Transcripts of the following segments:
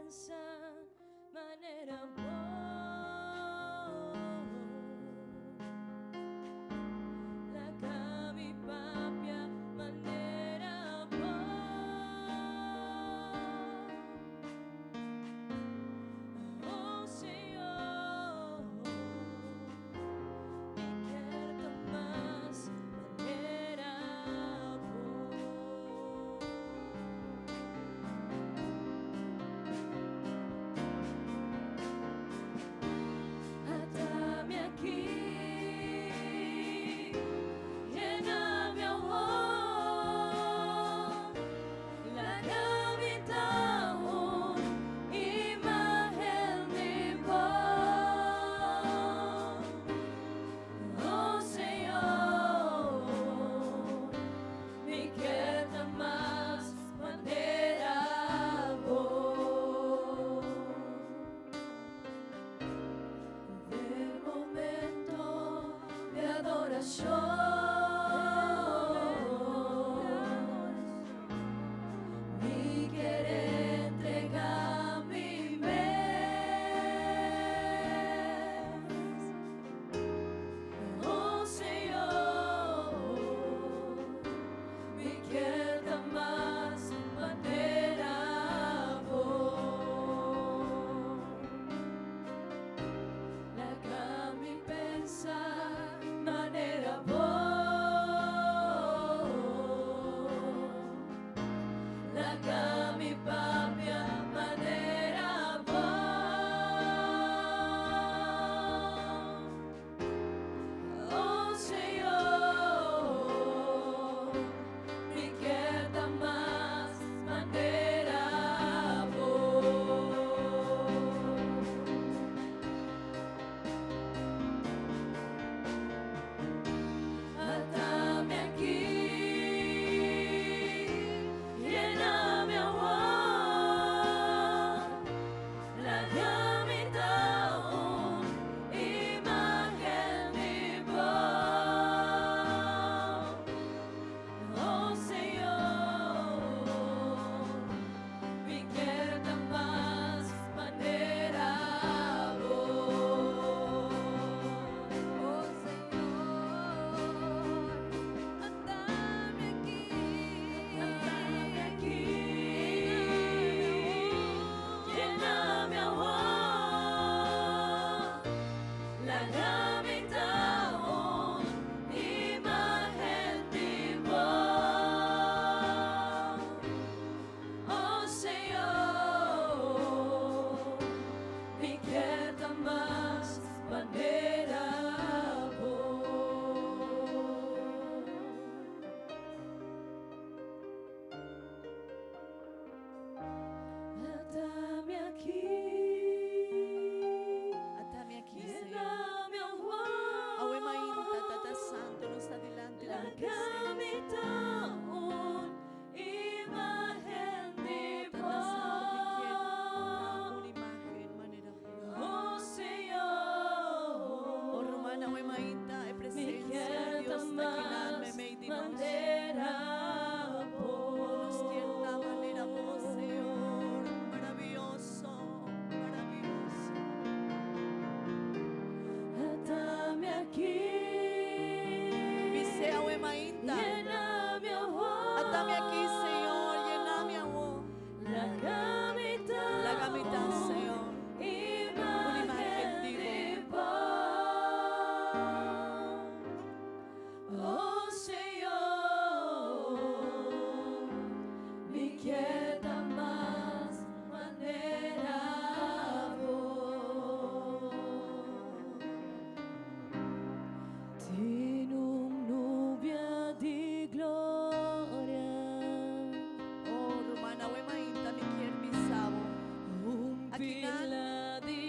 Pensa manera bo. Laga mi papia manera bo. Oh Señor, mi kier ta mas manera bo. Ata mi aki, yena mi awor, laga mi ta un imagen di bo. Oh Señor, mi kier ta mas manera bo. Den momento di adoracion, mi kier entrega mi mes. Oh Señor, mi kier ta mas manera bo. Laga mi pensa manera bo. Laga mi papia manera bo. Oh Señor, mi kier ta mas manera bo. Ata mi aki, yena mi awor, laga mi ta un imagen di bo. Oh Señor, mi kier ta mas manera bo. Oh Señor, ata mi aki. Ata mi aki, yena mi awor, laga mi ta un imagen di bo. Oh Señor, mi kier ta mas manera bo. Ata mi aki, Ata mi aki, Señor. Yena mi awor. Awe mainta, Tata Santo, nos ta dilanti di bo Laga presencia. mi ta un imagen di Oh, Tata Santo, mi kier bo. ta un imagen manera bo. Oh Señor, Oh, ruman, awe mainta, e mi presencia di kier ta Dios ta akinan, mas meimei di nos. manera bo. Nos kier ta manera bo, Señor. Maraviyoso, maraviyoso. Ata mi aki, Bis'é awe mainta. Yena mi awor. Ata mi aki, Señor, yena mi awor. Laga mi ta Laga mi ta, Señor. imagen imagen di di bo. Oh Señor, mi kier ta mas manera bo. Tin un nubia di gloria. Oh, ruman, awe mainta, mi kier bisa bo. Un Akinan, pila di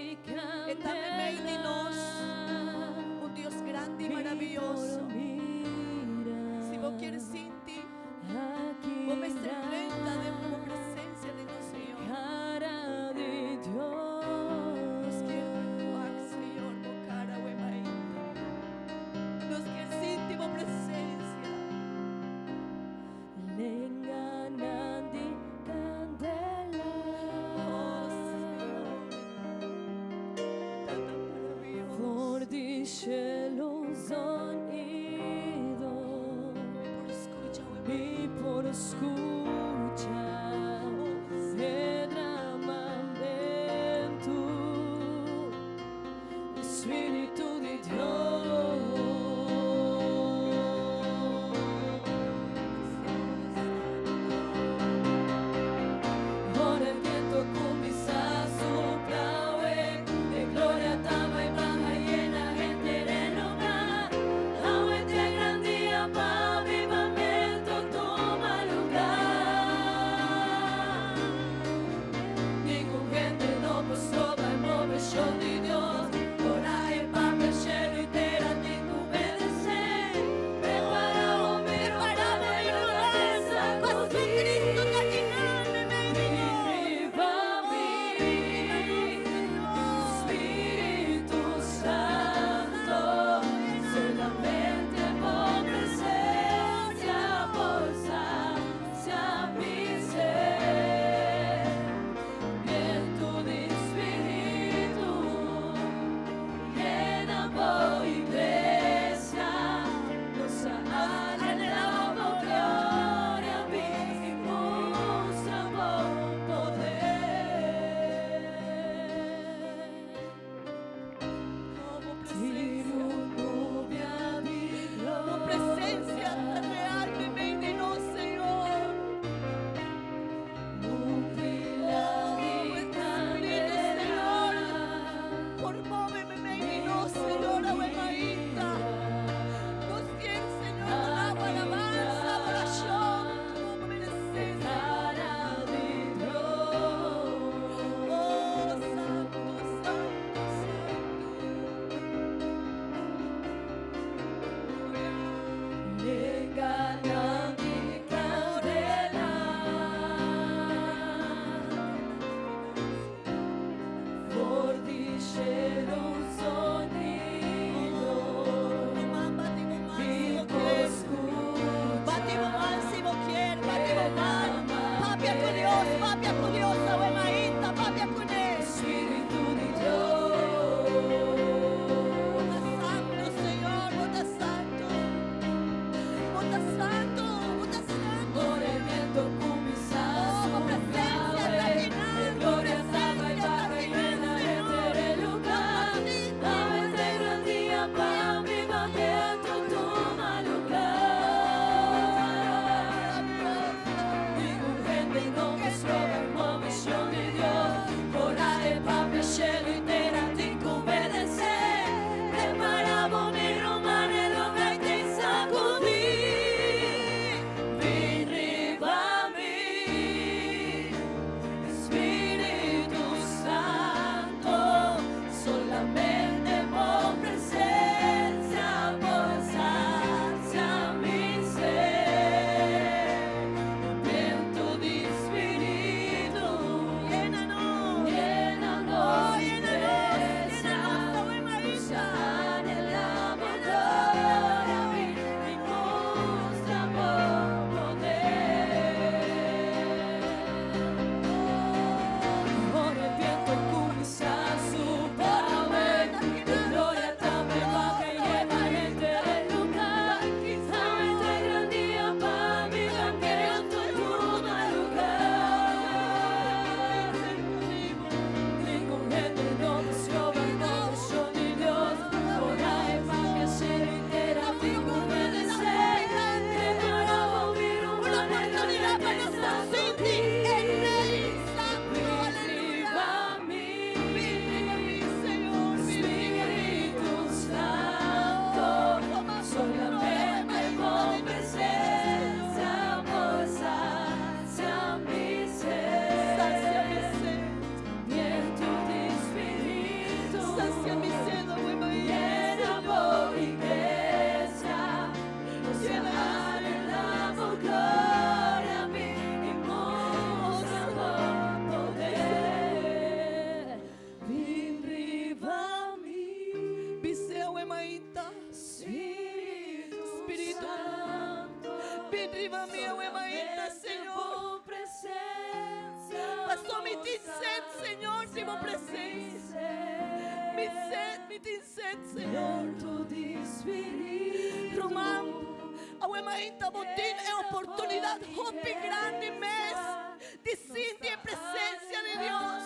E ta meimei di nos. candela. Un Dios grandi y Mi maraviyoso. por mira Si bo kier sinti, Aki bo mester drenta den bo Mi por skucha e dramamentu di Spiritu di Dios. Ora e bientu kuminsá supla, e gloria ta bai baha yena henter e lugá. Awe ta e gran dia pa avivamentu tuma lugá. Ningun hende no por stroba e moveshon di Dios. Ora e papia, shelu i tera tin ku obedesé. Prepará bo Prepará bo ruman, paso Kristu ta akinan, meimei di nos. Riba mi, Spiritu Santu, solamente bo presensia por sasia mi set. Bientu di Spiritu, yena bo iglesia, nos ta anhelá bo gloria, bin i mustra bo poder. Oh, bo presensia. Nubia di Bo presensia ta real, meimei di nos, Señor. Un Oh, di Spiritu, Señor. Por move meimei di nos, Señor, awe mainta. Nos kier, Señor, duna bo alabansa, adorashon, ku meresé, Señor. Di Dios. Oh, Santu, Santu, Santu. Lenganan di kandela. For di shelu zonido. Ruman, bati bo man Mi si bo por kier. skucha. Bati bo man si bo kier, bati bo man. Papia ku Dios, papia ku Dios, awe mainta, papia kuné. Spiritu di Dios. Bo ta santu, Señor, bo ta santu. Bo ta santu, bo ta santu. Ora e bientu kuminsá Oh, bo presensia ta akinan, E gloria ta bai presensia ta baha akinan, yena Señor. henter e lugá. Awe ta e gran dia pa avivamentu tuma lugá. Ningun hende no por stroba e moveshon di Dios. Ora e papia, shelu i tera tin ku obedesé. Prepará bo mi ruman, e lo gai te sakudí. Bin riba mi, Spiritu Santu, solamente bo presensia por sasia mi set. Bientu di Spiritu, Yena nos. yena Oh, nos, yena nos, iglesia. yena nos, awe Nos mainta. anhelá bo gloria, bin i mustra bo poder. Ora e bientu kuminsá supla, e gloria ta bai baha yena henter e lugá. Awe ta e gran dia pa avivamentu tuma lugá. Ningun hende no por stroba e moveshon di Dios. Ora e papia, shelu i tera tin ku obedesé. Prepará bo mi Una oportunidat pa nos sinti e Rei Santu, aleluya. Riba mi, Bin riba mi, Señor, bin riba mi. Spiritu Santu, solamente bo presensia por sasia mi Sasia mi set. set. Bientu di Spiritu, Sasia mi set, awe mainta, Yena bo Señor. iglesia, nos Yena anhelá bo gloria, bin i mustra bo poder. Bin riba mi, Bis'é awe mainta. Spiritu Spiritu, Santu, Bin riba mi, awe mainta, solamente Señor. bo presensia Paso mi tin set, Señor, di bo presensia. Mi set, mi tin set, Señor. Bientu di Spiritu, Ruman, Awe mainta bo tin e oportunidad hopi grandi mes di sinti e presencia di Dios.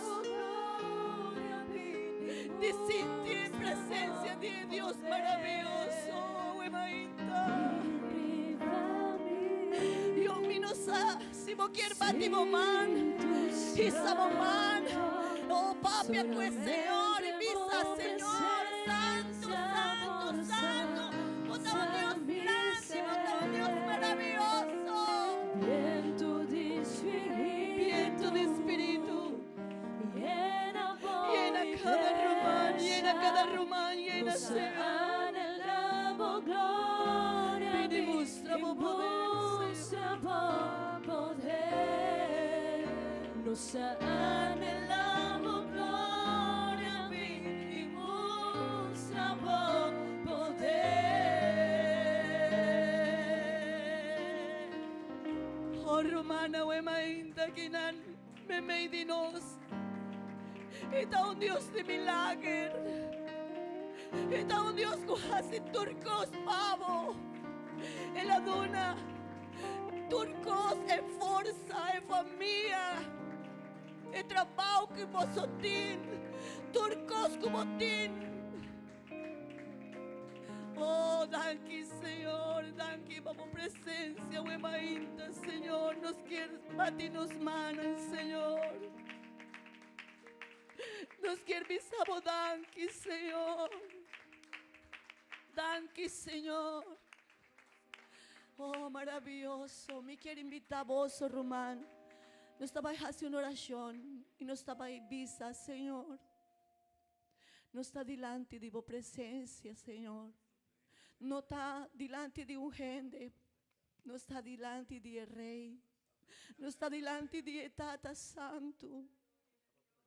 Di sinti e presencia di e Dios maraviyoso awe mainta. Yo mi no sa si bo kier bati bo man, hisa bo man, o papia cu e Señor y bisa, Señor, Santu, santu, santu, bo ta un Dios grandi, bo ta un Dios maraviyoso. Bientu di Spiritu, yena kada ruman, yena kada ruman, yena Señor. Bini mustra bo poder, Señor. Oh ruman awe mainta kinan memey di nos. E ta un Dios di milager. E ta un Dios ku hasi tur kos pa bo. El a duna tur kos, e forsa, e famia. E trabao ku boso tin, tur kos ku bo tin. Oh, danki Señor, danki pa bo presencia awe mainta, Señor. Nos kier bati nos manan, Señor. Nos kier bisa bo danki, Señor. Danki, Señor. Oh, maraviyoso. Mi kier invita boso, ruman. Nos ta bai hasi un orashon i nos ta bai bisa, Señor, nos ta dilanti di bo presencia, Señor. No ta dilanti di un hende, nos ta dilanti di e Rey. Nos ta dilanti di e Tata Santu.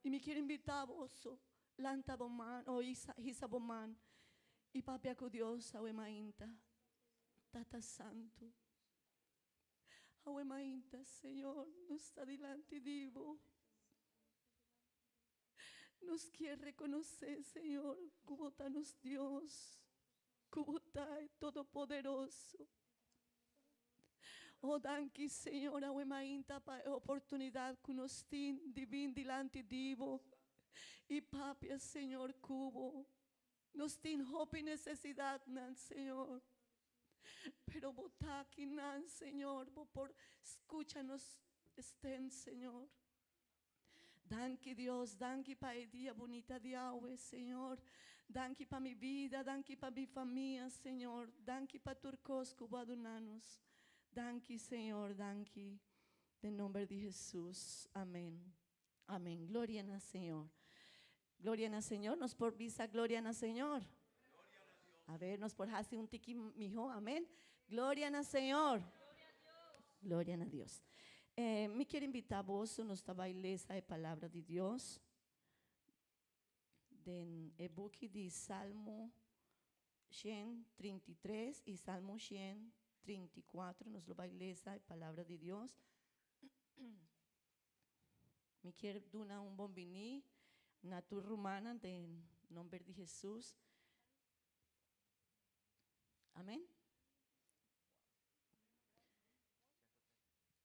I mi kier invita boso, lanta bo man, o hisa, hisa bo man i papia ku Dios awe mainta. Tata Santu, awe mainta, Señor, nos ta dilanti di bo. Nos kier rekonosé, Señor, ku bo ta nos Dios, ku bo ta e Todopoderoso. Oh, danki, Señor, awe mainta pa e oportunidat ku nos tin di bin dilanti di bo i papia, Señor, ku bo. Nos tin hopi nesesidatnan, Señor, pero bo ta akinan, Señor, bo por skucha nos stem, Señor. Danki Dios, danki pa e dia bunita di awe, Señor. Danki pa mi bida, danki pa mi famia, Señor. Danki pa tur kos ku bo a duna nos. Danki, Señor, danki. Den nomber di Jesus. Amen. Amen. Gloria na Señor. Gloria na Señor. Nos por bisa gloria na Señor. A ver, nos por hasi un tiki miho. Amen. Gloria na Señor. Gloria na Dios. Eh, mi kier invita boso, nos ta bai lesa e palabra di Dios den e buki di Salmo 133 y Salmo 134. Nos lo bai lesa e palabra di Dios. Mi kier duna un bon bini na tur rumannan den nomber di Jesus. Amen.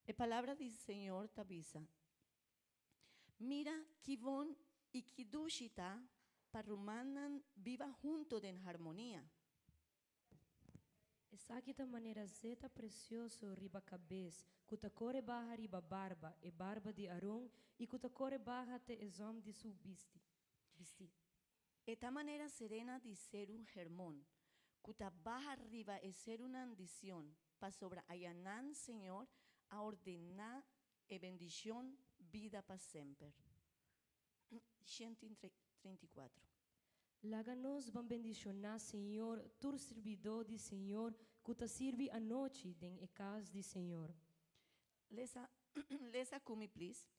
E palabra di Señor ta bisa, Mira ki bon i ki dushi ta pa rumannan biba hunto den harmonia. Esaki ta manera zeta presioso riba kabes, ku ta kore baha riba barba, e barba di Aron, i ku ta kore baha te e zòm di su bisti. E ta manera serena di seru Hermon, ku ta baha riba e serunan di Sion, pasobra ayanan Señor a ordená e bendishon bida pa semper. 134. Laga nos ban bendishoná Señor, tur sirbidó di Señor ku ta sirbi anochi den e kas di Señor. Lesa, lesa ku mi plis.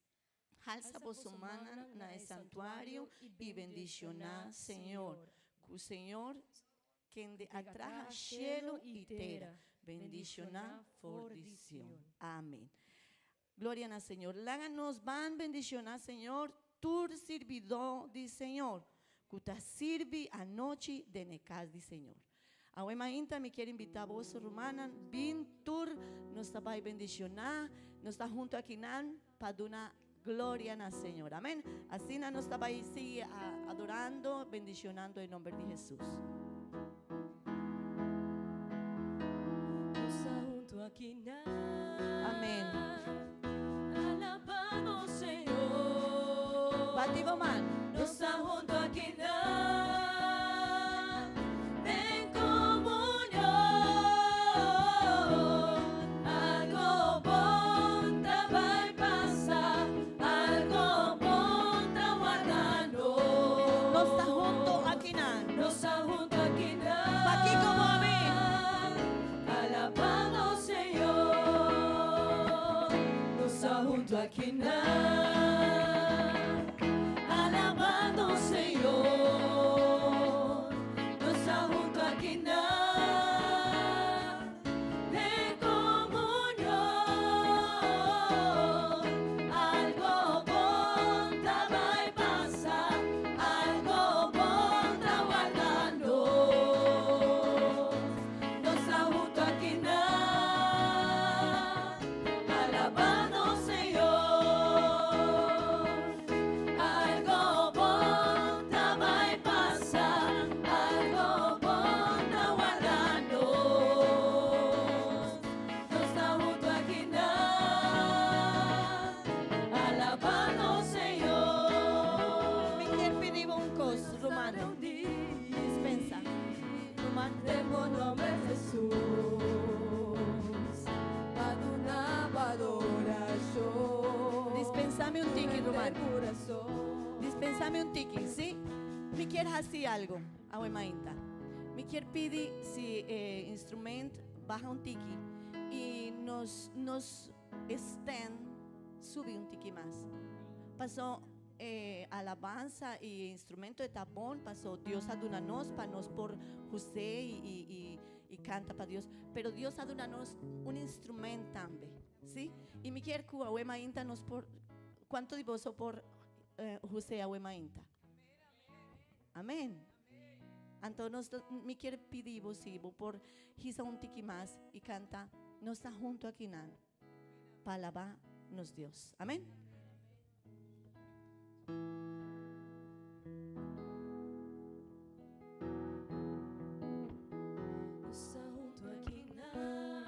Halsa boso mannan na e santuario i bendishoná Señor. Ku Señor, kende a traha shelu i tera, bendishoná for di Sion. Amen. Gloria na Señor. Laga nos ban bendiciona Señor tur sirbidó di Señor cu ta sirbi anochi den e cas di Señor. Awe mainta mi kier invita boso rumannan bin tur nos ta bai bendiciona, nos ta hunto akinan pa duna gloria na Señor. Amen. Asina nos ta bai sigui adorando, bendicionando e nomber di Jesus. Nos ta hunto akinan. Amen. Alabando Señor. Bati bo man. Nos ta hunto akinan. Den comunion. Algo bon ta bai pasa. Algo bon ta warda nos. Nos ta hunto akinan. Nos ta hunto akinan. Pakico bo a bin? Alabando Señor. Nos ta hunto akinan. Alabando Señor. Nos ta hunto akinan. Den comunion. Algo bon ta bai pasa. Algo bon ta warda nos. Nos ta hunto akinan. Alabando Señor. Algo bon ta bai pasa. Algo bon ta warda nos. Nos ta hunto akinan. Alabando Señor. Mi kier pidi un cos, ruman. Dispensa. Ruman. Den bo nomber Jesus. Pa duna adoracion. Dispensami un tiki, ruman. Curason. Dispensami un tiki, si? Mi kier haci algo, awe mainta. Mi kier pidi si instrument baha un tiki y nos stand subi un tiki mas. Paso alabanza y instrumento ta bon, paso Dios a duna nos pa nos por usa y canta pa Dios. Pero Dios a duna nos un instrumento tambe, si? Y mi kier cu awe mainta nos por, cuanto di boso por usa awe mainta? Amen. Anto, mi kier pidi bo por hisa un tiki mas y canta, nos ta hunto akinan, pa alaba nos Dios. Amen. Nos ta hunto akinan,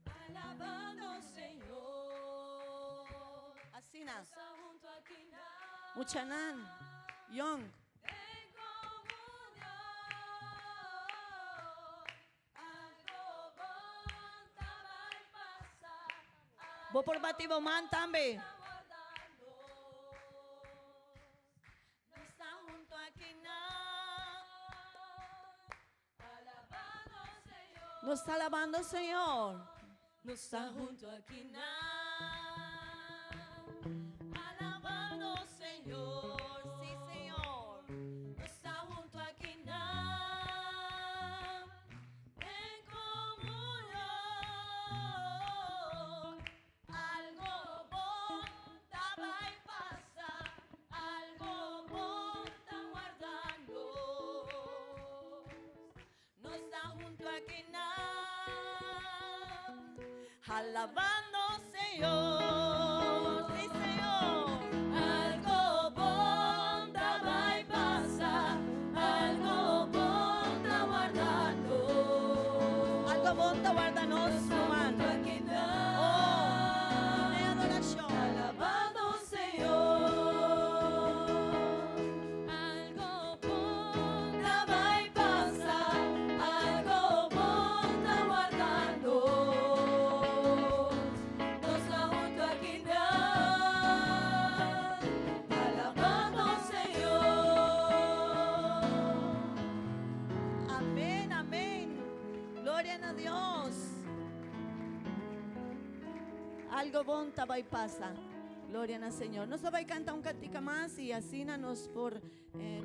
alabando Señor. Asina. Nos ta hunto akinan. Muchanan, young. Den comunion. Algo bon ta bai pasa. Bo por bati bo man tambe. Warda nos. Nos ta hunto akinan. Alabando Señor. Nos ta alabando Señor. Nos ta hunto akinan. Alabando Señor. Si, Señor. Nos ta hunto akinan. Den comunion. Algo bon ta bai pasa. Algo bon ta warda nos. Nos ta hunto akinan. Alabando Señor. Si, Señor. Algo bon ta bai pasa, algo bon ta warda nos. Algo bon ta warda nos, ruman. Hunto akinan. Oh, den adoracion. Alabando Señor. Algo bon ta bai pasa, algo bon ta warda nos. Nos ta hunto akinan. Alabando Señor. Amen, amen. Gloria na Dios. Algo bon ta bai pasa. Gloria na Señor. Nos ta bai canta un cantica mas y asina nos por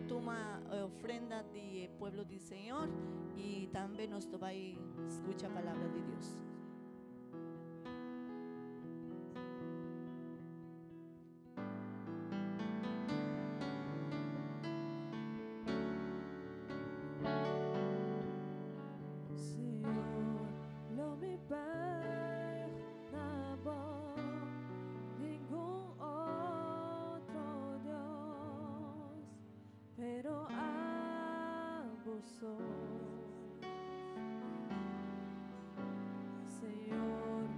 tuma ofrenda di pueblo di Señor y tambe nos ta bai scucha palabra di Dios. so. Señor,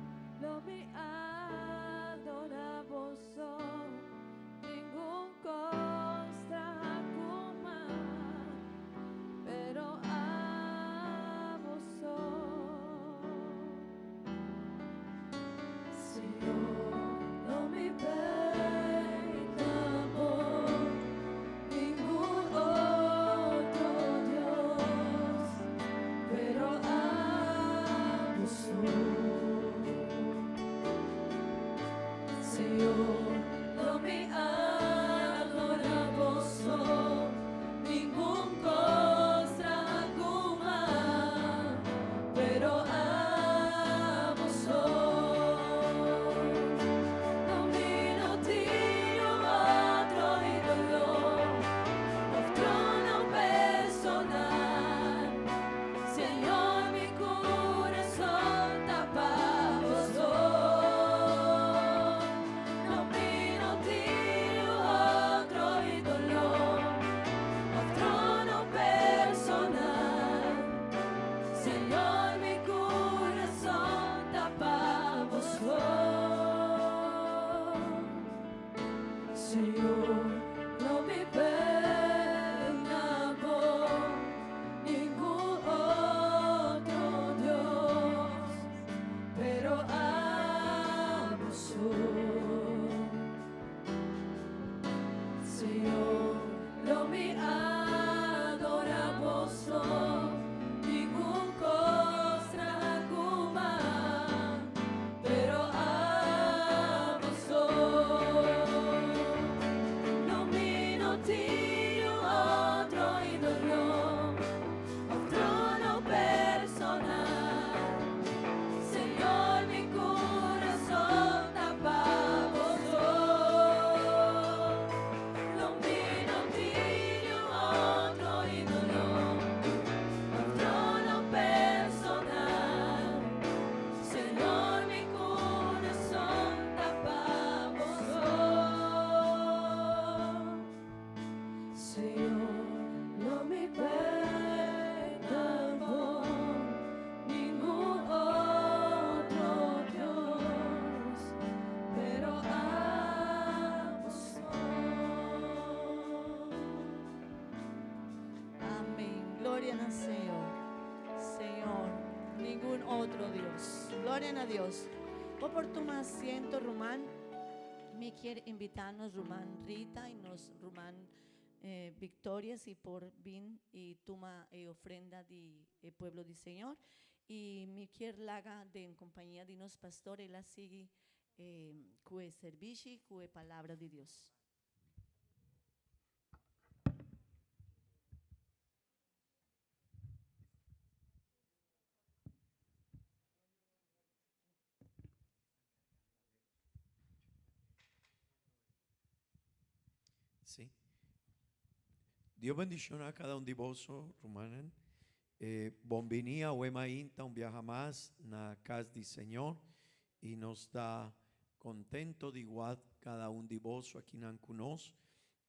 lo mi adora bo so, ningun cos traha cu man, pero abo so. Señor, lo mi permita bo ningun otro Dios, pero abo so. Señor, lo mi adora bo so, ningun cos traha cu man, pero abo so. No mi no tin otro idolo, of trono personal. Señor, mi curason ta pa bo so. No mi no tin otro idolo, of trono personal. Señor, mi curason ta pa bo so. Señor, lo mi pena bo ningun otro Dios, pero abo so. Señor, lo mi adora bo so, ningun cos traha cu man, pero abo so. No mi no tin otro idolo, of trono personal. Señor, mi curason ta pa bo so. Lo mi no tin otro idolo, of trono personal. Señor, mi curason ta pa bo so. Señor, lo mi pena bo ningun otro Dios, pero abo so. Amén. Gloria al Señor. Señor, ningún otro Dios. Gloria a Dios. Bo por tuma asiento, ruman. Mi kier invita nos ruman Rita y nos ruman Victoria si por bin y tuma ofrenda di pueblo di Señor. Y mi kier laga den compañía di nos pastor, el a sigui cu e servicio, cu e palabra di Dios. Sí. Dios bendiciona a cada un di boso, rumannan. Bon bini awe mainta un biaha mas na cas di Señor y nos ta contento di wak cada un di boso akinan cu nos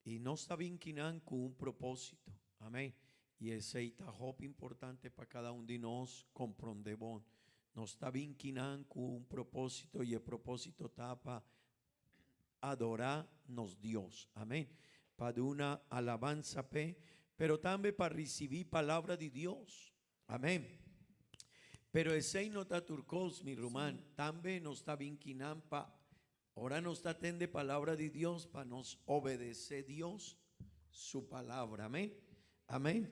y nos ta bin kinan cu un proposito. Amen. Y esey ta hopi importante pa cada un di nos compronde bon. Nos ta bin kinan cu un proposito y e proposito ta pa adora nos Dios. Amen. Pa duna alabansa p'e, pero tambe pa ricibi palabra di Dios. Amen. Pero esey no ta tur cos, mi ruman. Tambe nos ta bin kinan pa ora nos ta tende palabra di Dios pa nos obedece Dios su palabra. Amen. Amen.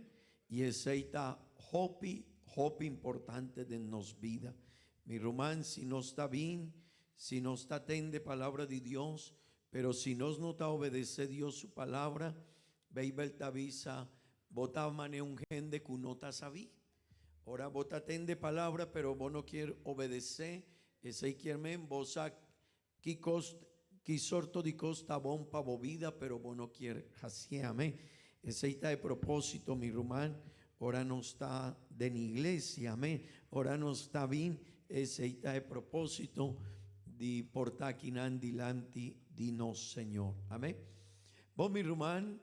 Y esey ta hopi, hopi importante den nos bida. Mi ruman, si nos ta bin, si nos ta tende palabra di Dios, pero si nos no ta obedece Dios su palabra, Beibel ta bisa, bo ta mane un hende cu no ta sabí. Ora bo ta tende palabra, pero bo no kier obedece, esey kier men bo sa ki cos, ki sorto di cos ta bon pa bo bida, pero bo no kier hacié. Amén. Esey ta e propósito, mi ruman, ora nos ta den iglesia. Amén. Ora nos ta bin, esey ta e propósito di por ta akinan dilanti di nos Señor. Amén. Bon, mi ruman,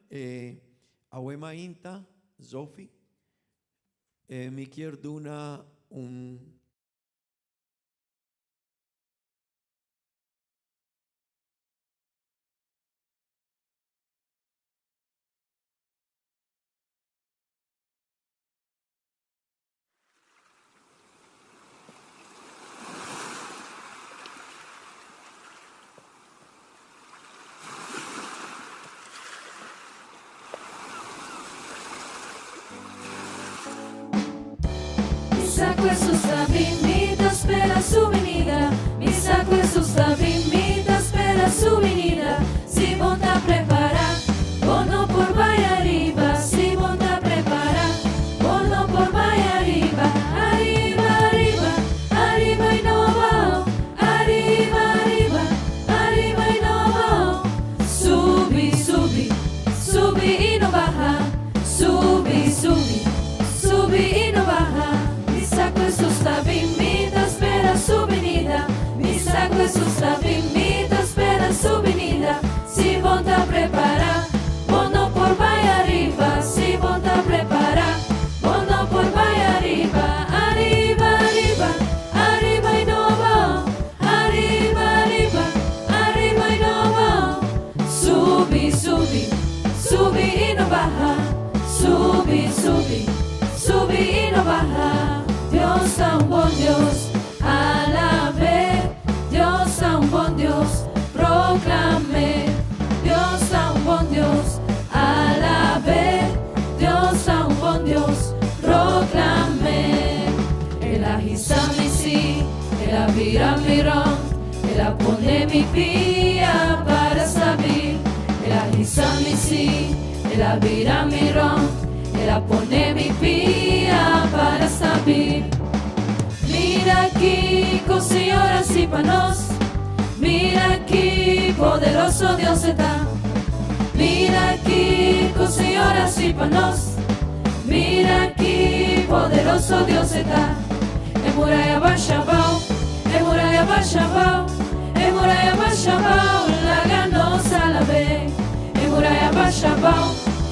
awe mainta, Zofi. Mi kier duna un. Mi sa ku Hesus ta bin, mi ta spera su binida. Mi sa ku Hesus ta bin, mi ta spera su binida. Si bo ta prepará, bo no por bai ariba. Si bo ta prepará, bo no por bai ariba. Ariba, ariba, ariba i no abao. Ariba, ariba, ariba i no abao. Subi, subi, subi i no baha. Subi, subi, subi i no baha. Mi sa ku Hesus ta bin, mi ta spera su binida. Mi sa ku Hesus ta bin, mi ta spera su binida. Si bo ta prepará, bo no por bai ariba. Si bo ta prepará, bo no por bai ariba. Ariba, ariba, ariba i no abao. Ariba, ariba, ariba i no abao. Subi, subi, subi i no baha. Subi, subi, subi i no baha. Dios ta un bon Dios, alab'é. Dios ta un bon Dios, proklam'é. Dios ta un bon Dios, alab'é. Dios ta un bon Dios, proklam'é. El a hisa mi sí, el a bira mi rònt, el a pone mi pia para stabil. El a hisa mi sí, el a bira mi rònt, el a pone mi pia para stabil. Mira kiko Señor a hasi pa nos, mira ki poderoso Dios e ta. Mira kiko Señor a hasi pa nos, mira ki poderoso Dios e ta. E muraya basha abao, e muraya basha abao, e muraya basha abao, laga nos alab'é. E muraya basha abao,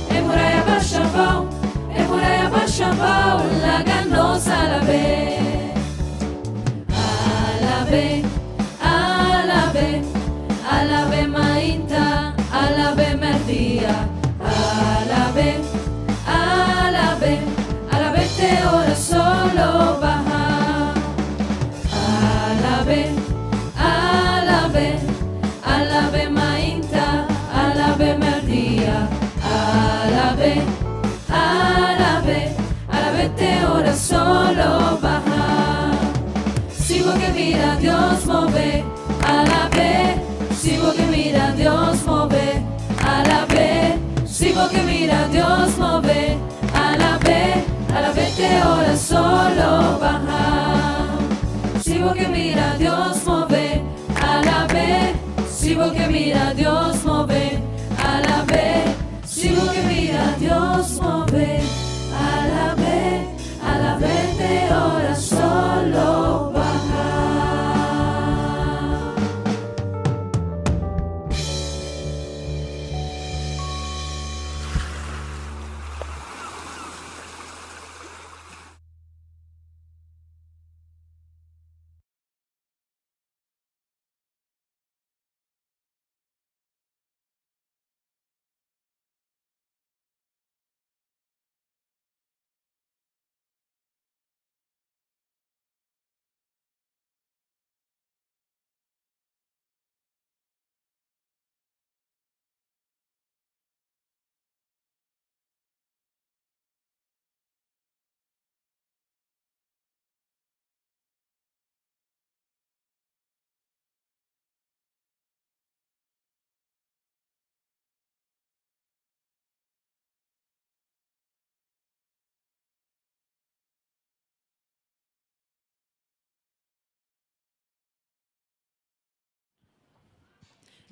e muraya basha abao, e muraya basha abao, laga nos alab'é. Alab'é, alab'é, alab'é mainta, alab'é mèrdia. Alab'é, alab'é, alab'é te ora solo baha. Alab'é, alab'é, alab'é mainta, alab'é mèrdia. Alab'é, alab'é, alab'é te ora solo baha. Si bo ke mira Dios move, alab'é. Si bo ke mira Dios move, alab'é. Si bo ke mira Dios move, alab'é. Alab'é te ora solo baha. Si bo ke mira Dios move, alab'é. Si bo ke mira Dios move, alab'é. Si bo ke mira Dios move, alab'é. Alab'é te ora solo baha.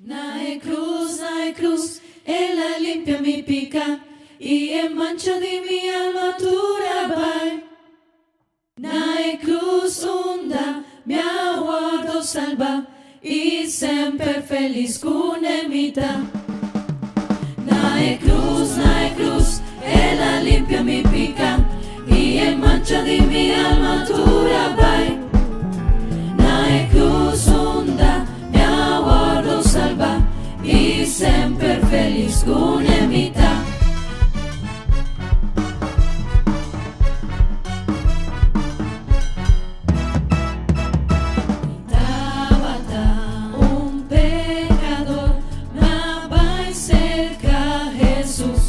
Na e cruz, na e cruz, El a limpia mi pica i e mancha di mi alma tur a bai. Na e cruz unda mi a wordo salba i semper feliz cune mi ta. Na e cruz, na e cruz, El a limpia mi pica i e. mancha di mi alma tur a bai. Na e cruz unda mi a wordo salba y semper feliz cune mi ta. Mi tabata un pecador, m'a bai cerca Jesus.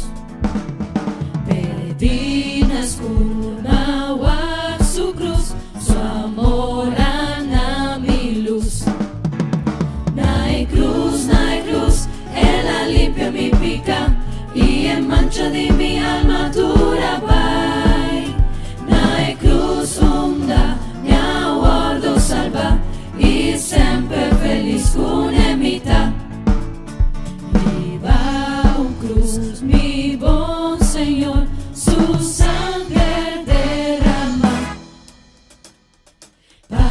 Perdí na scur, m'a wak su cruz, su amor a na mi luz. Na e cruz, na e cruz, el a limpia mi pica y e mancha di mi alma tur a bai. Na e cruz unda mi a wordo salba y semper feliz cune mi ta. Riba un cruz, mi bon Señor, su sanger derama. Pa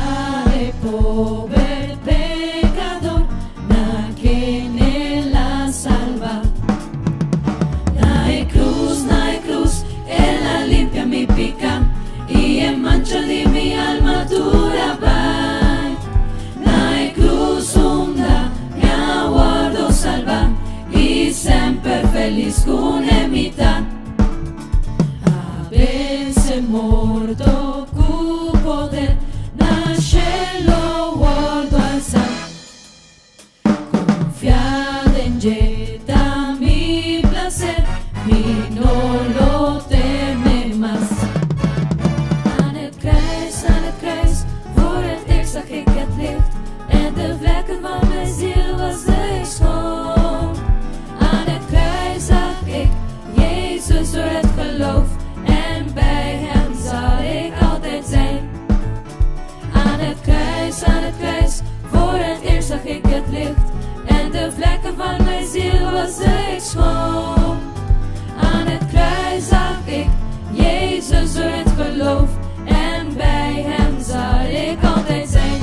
e pober pecador, na ken el a salba. Na e cruz, na e cruz, el a limpia mi pica y e mancha di mi alma tur a bai. Na e cruz unda mi a wordo salba y semper feliz cune mi ta. A vence morto cu poder, na cielo wordo alza. Confia den dje ta mi placer, mi no lo teme mas. Aan het kruis, aan het kruis, voor het eerst zag ik het licht. En de vlekken van mijn ziel was ik schoon. Aan het kruis zag ik Jezus door het geloof. En bij hem zal ik altijd zijn. Aan het kruis, aan het kruis, voor het eerst zag ik het licht. En de vlekken van mijn ziel was ik schoon. Aan het kruis zag ik Jezus door het geloof. En bij hem zal ik altijd zijn.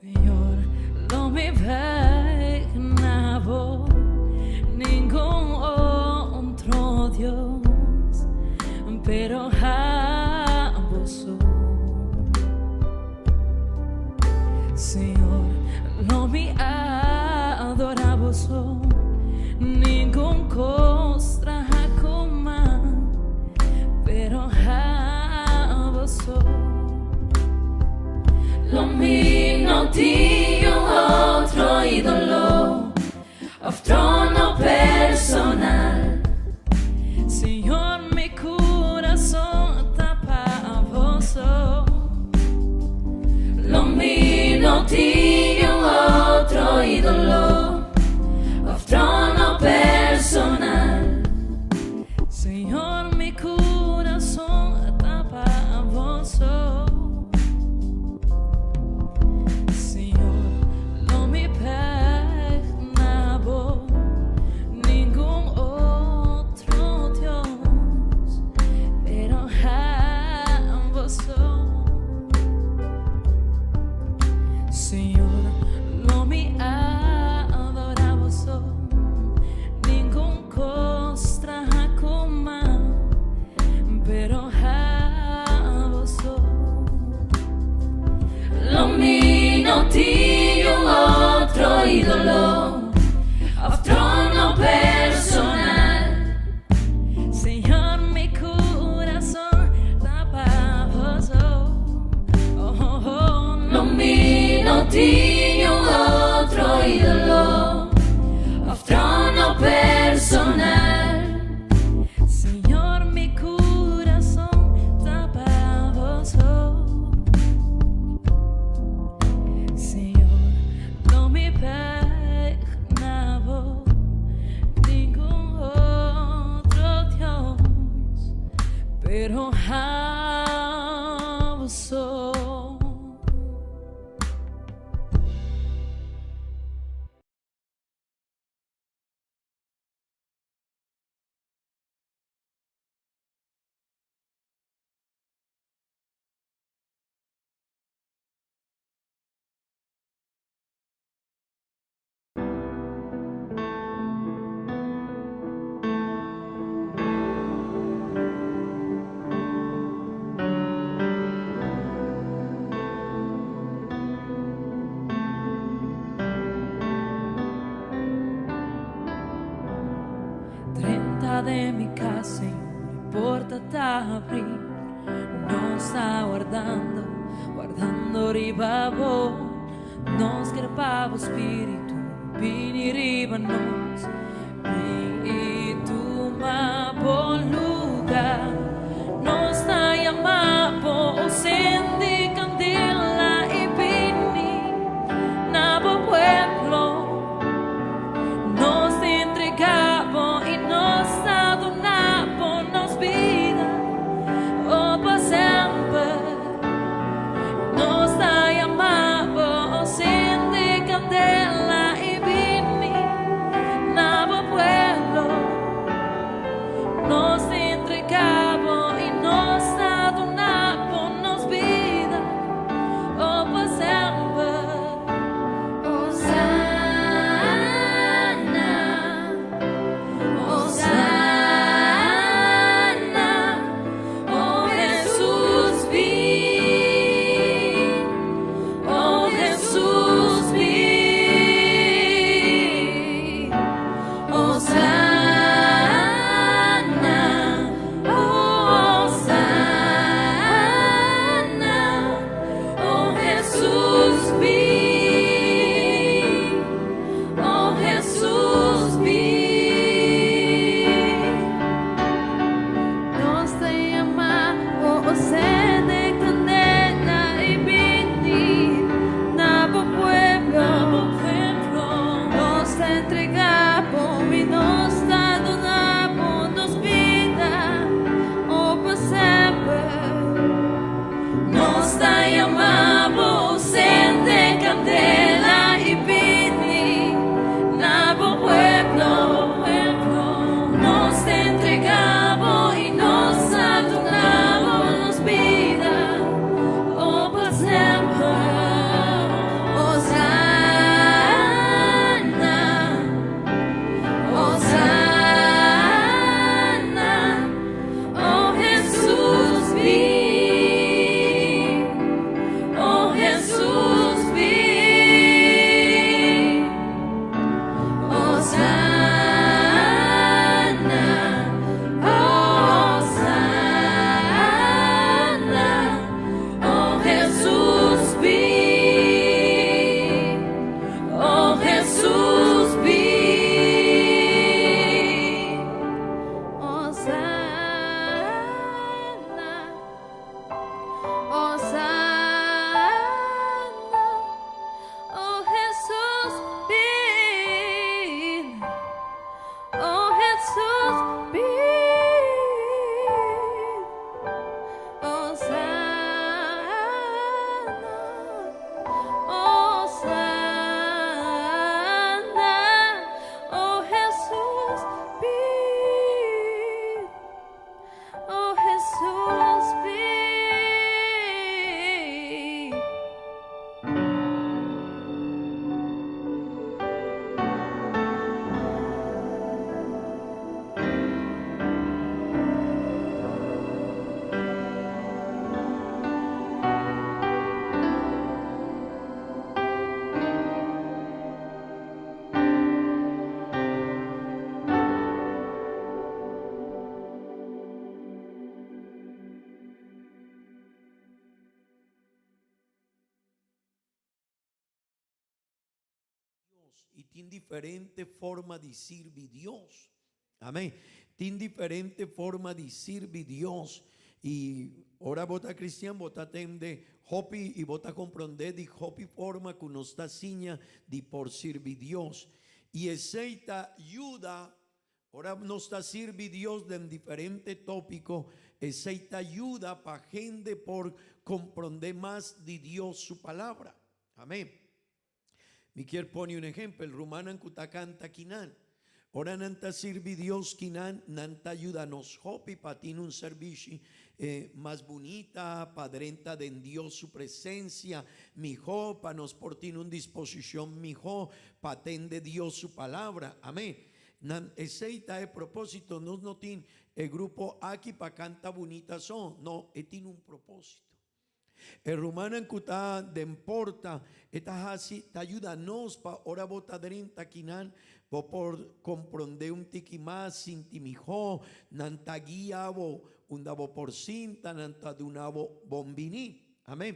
Señor, lo mi bek na bo, ningun otro Dios, pero abo so. Señor, lo mi adora bo so, ningun cos traha cu man, pero abo so. Lo mi no tin otro idolo of trono personal. Señor, mi curason ta pa bo so. Lo mi no tin otro idolo of trono personal. Señor, mi curason ta pa bo so. Señor, lo mi bek na bo, ningun otro Dios, pero abo so. Señor, lo mi adora bo so, ningun cos traha cu man, pero abo so. Lo mi no tin otro idolo of trono personal. Señor, mi curason ta pa bo so. Oh. Lo mi no tin otro idolo of trono personal. Señor, mi curason ta pa bo so. Señor, lo mi bek na bo, ningun otro Dios, pero abo so. habri. Nos ta wardando, wardando riba bo. Nos ker pa bo spiritu bini riba nos. Bin i tuma bo luga. Nos ta yama bo, o sendi kandela i bini na bo pueblo. Nos ta entrega bo i nos ta duna bo nos bida, o pa semper. Nos ta yama bo, o sendi kandela i bini na bo pueblo. Nos ta entrega bo i nos ta duna bo nos bida, o pa semper. Hosana, Hosana, o Jesus bin, o Jesus bin. Hosana, Hosana, o Jesus bin, o Jesus bin. Nos ta yama bo, o sende kandela i bini na bo pueblo. Nos ta entrega bo i nos ta duna bo nos bida, o pa semper. Nos ta yama bo, sende kandela i bini na bo pueblo. Nos ta entrega bo i nos ta duna bo nos bida, o pa semper. Hosana, Hosana, o Jesus bin, o Jesus bin. Hosana, Hosana, o Jesus bin, o Jesus bin. Hosana, Hosana, o Jesus bin, o Jesus bin. Hosana, Hosana, o Jesus bin, o Jesus bin. Dios i tin diferente forma di sirbi Dios. Amén. Tin diferente forma di sirbi Dios. I ora bo ta cristian bo ta tende hopi i bo ta comprende di hopi forma cu nos ta siña di por sirbi Dios. I esey ta yuda ora nos ta sirbi Dios den diferente topico, esey ta yuda pa hende por comprende mas di Dios su palabra. Amén. Mi kier pone un ehempel, rumannan ku ta kanta kinan. Ora nan ta sirbi Dios kinan, nan ta yuda nos hopi pa tin un servishi mas bunita, pa drenta den Dios su presencia miho, pa nos por tin un disposicion miho pa tende Dios su palabra. Amén. Nan, esey ta e proposito, nos no tin e grupo aki pa kanta bunita so, no, e tin un proposito. E rumannan ku ta den porta e ta hasi ta yuda nos pa ora bo ta drenta kinan bo por komprondé un tiki mas, sinti mihó, nan ta guia bo unda bo por sinta, nan ta duna bo bon biní. Amén.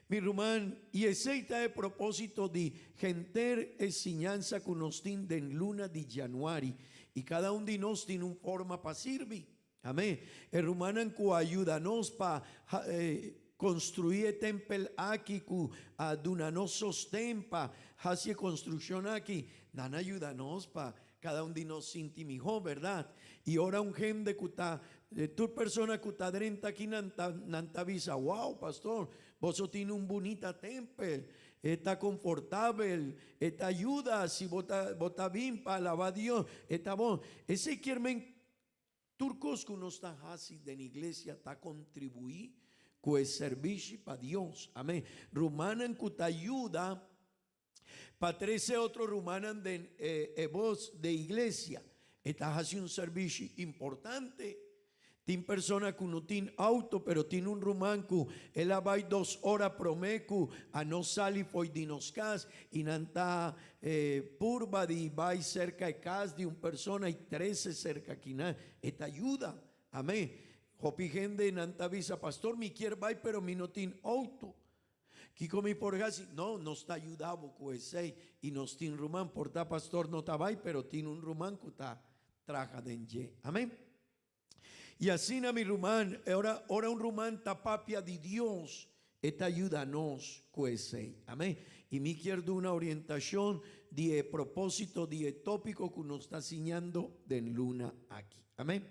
Mi ruman, i esei ta e propósito di henter e siñansa ku nos tin den luna di januari, i kada un di nos tin un forma pa sirbi. Amén. E rumannan ku a yuda nos pa konstruí e tèmpel aki, ku a duna nos sosten pa hasi e konstrukshon aki, nan a yuda nos pa kada un di nos sinti mihó, bèrdat? I ora un hende ku ta, tur persona ku ta drenta aki nan ta, nan ta bisa, Wow, pastor, boso tin un bunita tèmpel, e ta konfortabel, e ta yuda si bo ta, bo ta bin pa alabá Dios, e ta bon. Esei kier men Tur kos ku nos ta hasi den iglesia ta kontribuí ku e sèrbishi pa Dios. Amén. Rumannan ku ta yuda pa trese otro rumannan den e bos de iglesia, e ta hasi un sèrbishi importante. Tin persona ku no tin outo, pero tin un ruman ku el a bai dos ora promé ku a nos sali fo'i di nos kas i nan ta E purba di bai serka e kas di un persona i trese serka kinan, e ta yuda. Amén. Hopi hende nan ta bisa, Pastor, mi kier bai pero mi no tin outo. Kiko mi por hasi? No, nos ta yuda bo ku esei i nos tin ruman. Por ta pastor no ta bai pero tin un ruman ku ta traha den dje. Amén. I asina, mi ruman, ora, ora un ruman ta papia di Dios, e ta yuda nos ku esei. Amén. I mi kier duna orientashon di e propósito di e tópiko ku nos ta siñando den luna aki. Amén.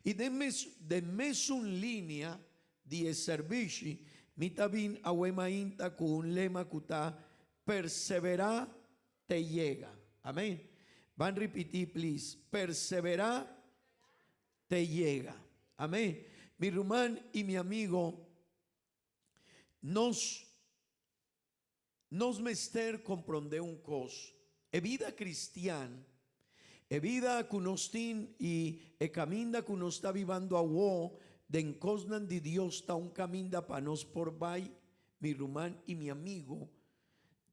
I den mes, den mesun linia di e sèrbishi, mi ta bin awe mainta ku un lema ku ta, Perseverá te yega. Amén. Ban ripití please. Perseverá te yega. Amén. Mi ruman y mi amigo, nos nos mester comprende un cos. E vida cristian, e vida cu nos tin y e caminda cu nos ta bibando awo den cosnan di Dios ta un caminda pa nos por bay, mi ruman y mi amigo,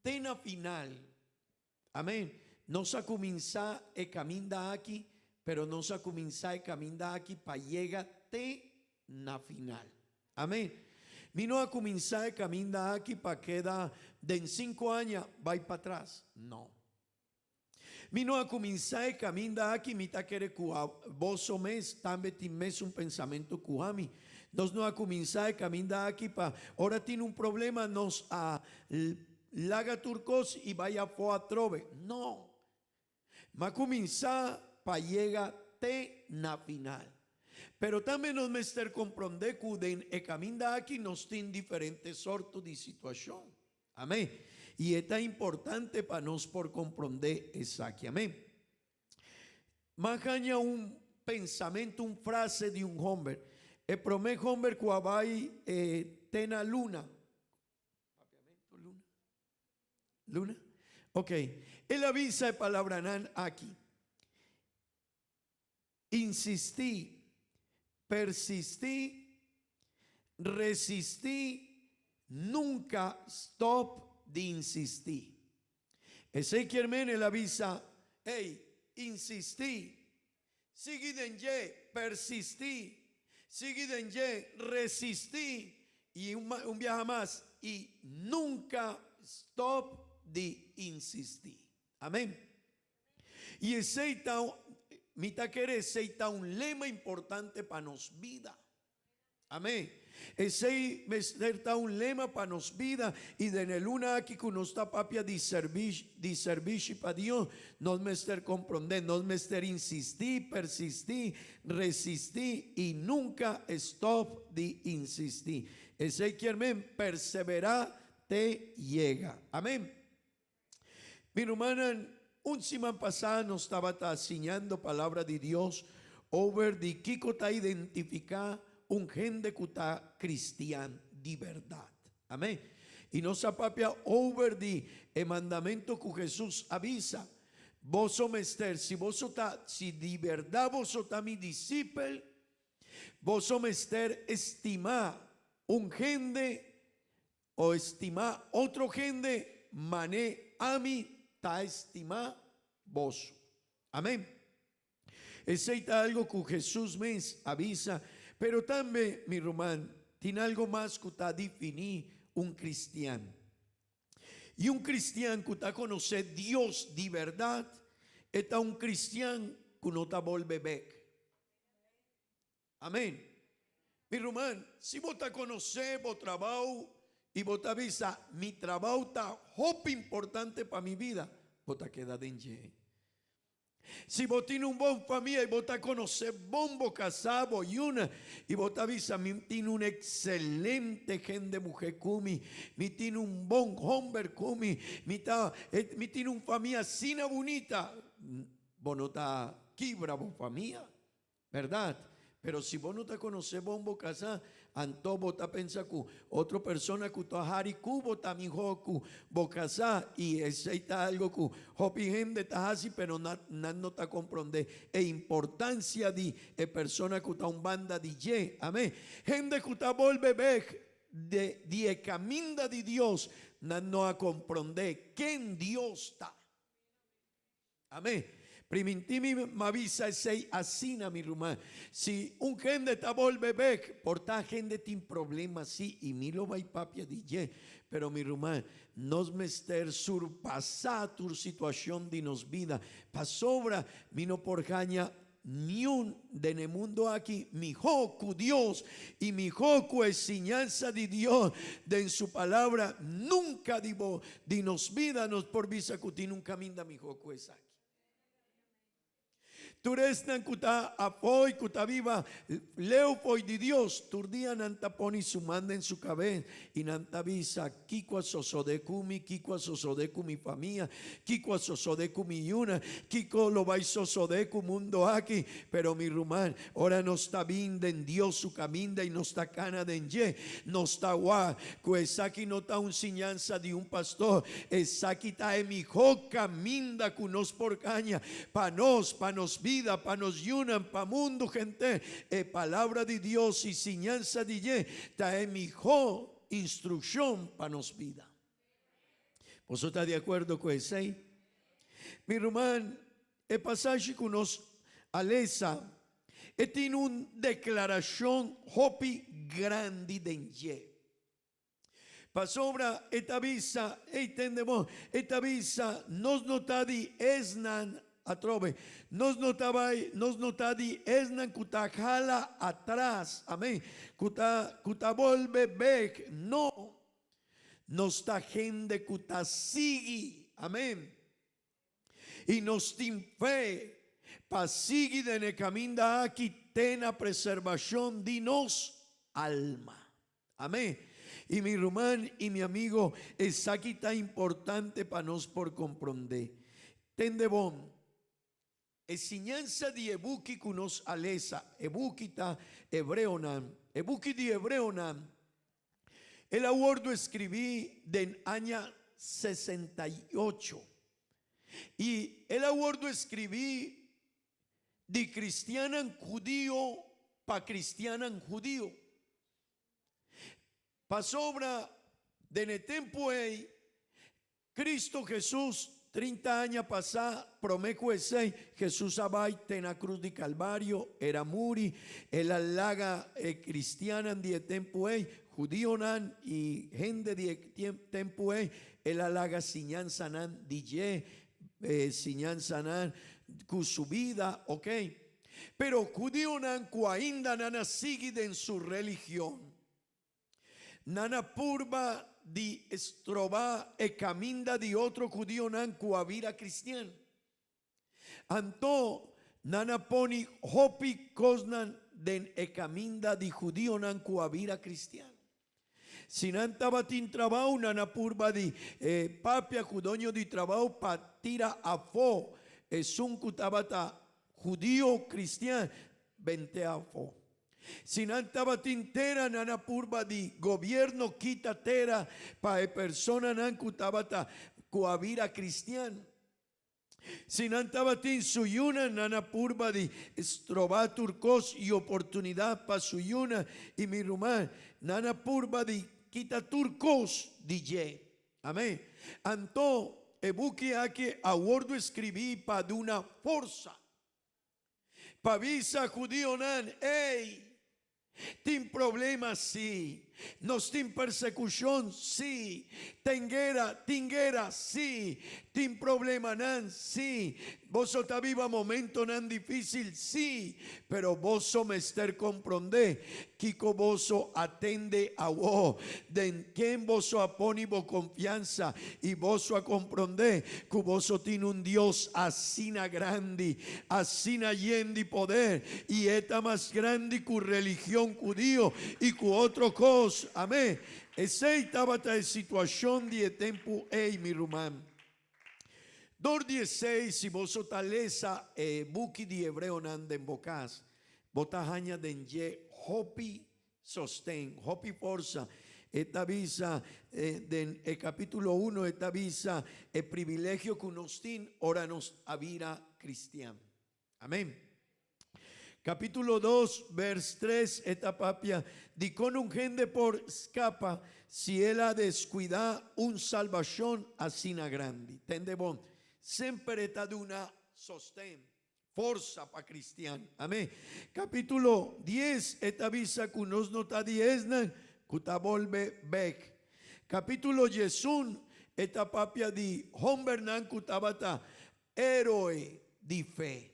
Te na final. Amén. Nos a cuminsa e caminda aki, pero nos a cuminsa e caminda aki pa yega te na final. Amén. Mi no a cuminsa e caminda aki pa keda den cinco aña bay patras. No. Mi no a cuminsa e caminda aki, mi ta kere cu boso mes tambe tin mesun pensamento cu ami. Nos no a cuminsa e caminda aki pa ora tin un problema nos a laga tur cos y bay afo atrobe. No! M'a cuminsa pa yega te na final. Pero tambe nos mester compronde cu den e caminda aki nos tin diferente sorto di situacion. Amén. I e ta importante pa nos por komprondé esaki. Amén. M'a haña un pensamentu, un frase di un homber. E promé homber ku a bai te na luna. Papiamentu luna? Luna? Ok. El a bisa e palabranan aki. Insistí, persistí, resistí, nunka stòp di insistí. Esei kier men el a bisa, Ey, insistí, sigui den dje, persistí, sigui den dje, resistí, i un biaha mas, i nunka stòp di insistí. Amén. I esei ta, mi ta kere esei ta un lema importante pa nos bida. Amén. Esei mester ta un lema pa nos bida i den e luna aki ku nos ta papia di serbishi, di serbishi pa Dios, nos mester komprondé, nos mester insistí, persistí, resistí i nunka stòp di insistí. Esei kier men perseverá te yega. Amén. Mi rumannan, un siman pasá nos tabata siñando Palabra di Dios over di kiko ta identifiká un hende ku ta kristian di bèrdat. Amén. I nos a papia over di e mandamentu ku Hesus a bisa, Boso mester, si boso ta, si di bèrdat boso ta mi disipel, boso mester estimá. Un hende o stima otro hende mane ami ta stima boso. Amèn. Esei ta algu ku Hesus mes a bisa, pero tambe, mi ruman, tin algu mas ku ta definí un kristian. I un kristian ku ta konosé Dios di bèrdat, e ta un kristian ku no ta bolbe bèk. Amèn. Mi ruman, si bo ta konosé bo trabou i bo ta bisa, Mi trabou ta hopi importante pa mi bida, bo ta keda den dje. Si bo tin un bon famia i bo ta konosé bon bo kasá, bo yuna, i bo ta bisa, Mi tin un ekselente hende muhé ku mi, mi tin un bon hòmber ku mi, mi ta, mi tin un famia asina bunita, bo no ta kibra bo famia. Bèrdat, pero si bo no ta konosé bon bo kasá, anto bo ta pensa ku otro persona ku ta hari ku bo ta mihó ku bo kasá, i esei ta algu ku hopi hende ta hasi pero nan no ta komprondé e importansia di e persona ku ta un banda di dje. Amén. Hende ku ta bolbe bèk di e kaminda di Dios, nan no a komprondé ken Dios ta. Amén. Primintí mi m'avisa esei asina, mi ruman. Si un hende ta bolbe bek, por ta hende tin problema sí i mi lo bai papia di dje. Pero mi ruman, nos mester surpasá tur situashon di nos bida, pasobra mi no por haña Niun den e mundo aki mihó ku Dios i mihó ku e siñansa di Dios den su Palabra nunka di bo di nos bida nos por bisa ku tin un kaminda mihó ku esaki. Tur esnan ku ta afó i ku ta biba leu fo'i di Dios tur dia nan ta pone su man den su kabes i nan ta bisa, Kiko a sosodé ku mi? Kiko a sosodé ku mi famia? Kiko a sosodé ku mi yunan? Kiko lo bai sosodé ku mundo aki? Pero mi ruman, ora nos ta bin den Dios su kaminda i nos ta kana den dje, nos ta wak ku esaki no ta un siñansa di un pastor, esaki ta e mihó kaminda ku nos por kaña pa nos, pa nos bida, pa nos yunan, pa mundu henter. E Palabra di Dios i siñansa di dje ta e mihó instrukshon pa nos bida. Boso ta di akuerdo ku esei? Mi ruman, e pasashi ku nos a lesa, e tin un deklarashon hopi grandi den dje. Pasobra e ta bisa, ei tende bon, e ta bisa, nos no ta di esnan Atrobe, nos no ta bai, nos no ta di esnan ku ta hala atras, amen, ku ta, ku ta bolbe bek, no, nos ta hende ku ta sigui, amen, i nos tin fe pa sigui den e kaminda aki te na preservashon di nos alma. Amen. I mi ruman i mi amigo, esaki ta importante pa nos por komprondé. Tende bon, e siñansa di e buki ku nos a lesa, e buki ta Hebreonan, e buki di Hebreonan, el a wòrdu eskribí den aña 68. I el a wòrdu eskribí di kristiannan hudio pa kristiannan hudio. Pasobra den e tempu ei, Cristo Jesus, trinta aña pasá, promé ku esei, Jesus a bai te na krus di Kalvario, el a muri, el a laga e kristiannan di e tempu ei, hudionan i hende di e tempu ei, el a laga siñansanan di dje, siñansanan ku su bida, ok. Pero hudionan ku ainda nan a sigui den su religion, nan a purba di stroba e kaminda di otro hudionan ku a bira kristian. Anto nan a pone hopi kosnan den e kaminda di hudionan ku a bira kristian. Si nan tabatin trabou, nan a purba di papia ku doño di trabou pa tira afó esun ku tabata hudio kristian bent'é afó. Si nan tabatin tera, nan a purba di gobierno kita tera pa e personanan ku tabata ku a bira kristian. Si nan tabatin su yunan, nan a purba di stroba tur kos i oportunidat pa su yunan i mi ruman, nan a purba di kita tur kos di dje. Amen. Anto, e buki aki a wordu skribí pa duna forsa, pa bisa hudionan, Ey! Tin problema? Sí. Nos tin persekushon? Sí. Ten guera? Tin guera? Sí. Tin problemanan? Sí. Boso ta biba momentonan difísil? Sí. Pero boso mester komprondé kiko boso a tende awó, den ken boso a pone bo konfiansa, i boso a komprondé ku boso tin un Dios asina grandi, asina yen di poder, i e ta mas grandi ku religion hudio i ku otro kos. Amén. Esei tabata e situashon di e tempu ei, mi ruman. Dor di esei, si boso ta lesa e buki di Hebreonan den bo kas, bo ta haña den dje hopi Sosten, hopi forsa. E ta bisa den e capítulo uno, e ta bisa e privilegio cu nos tin ora nos a bira cristian. Amen. Capítulo dos, vers tres, e ta papia di con un hende por scapa si el a descuida un salbacion asina grandi. Tende bon, semper e ta duna sosten. Forsa pa cristian. Amen. Capitulo dies e ta bisa cu nos no ta di esnan cu ta bolbe bek. Capitulo diesun e ta papia di hombernan cu tabata heroe di fe.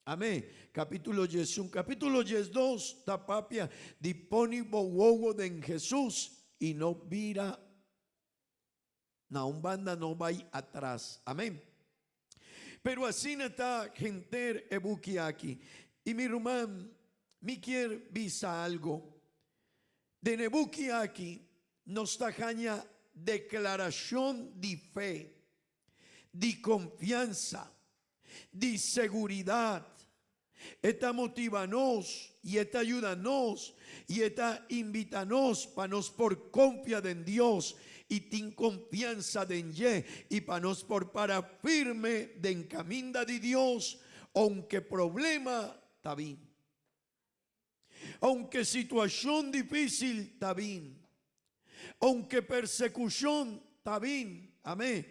Amen. Capitulo 11. Capitulo 12 ta papia di poni bo wowo den Jesus y no bira Na un banda no bai atras. Amen. Pero asina ta henter e buki aki. I mi ruman, mi kier bisa algo. Den e buki aki nos ta haña deklarashon di fe, di konfiansa, di seguridat. E ta motiva nos i e ta yuda nos i e ta invita nos pa nos por konfia den Dios i tin konfiansa den dje i pa nos por para firme den kaminda di Dios ounke problema ta bin. Ounke situashon difísil ta bin. Ounke persekushon ta bin. Amén.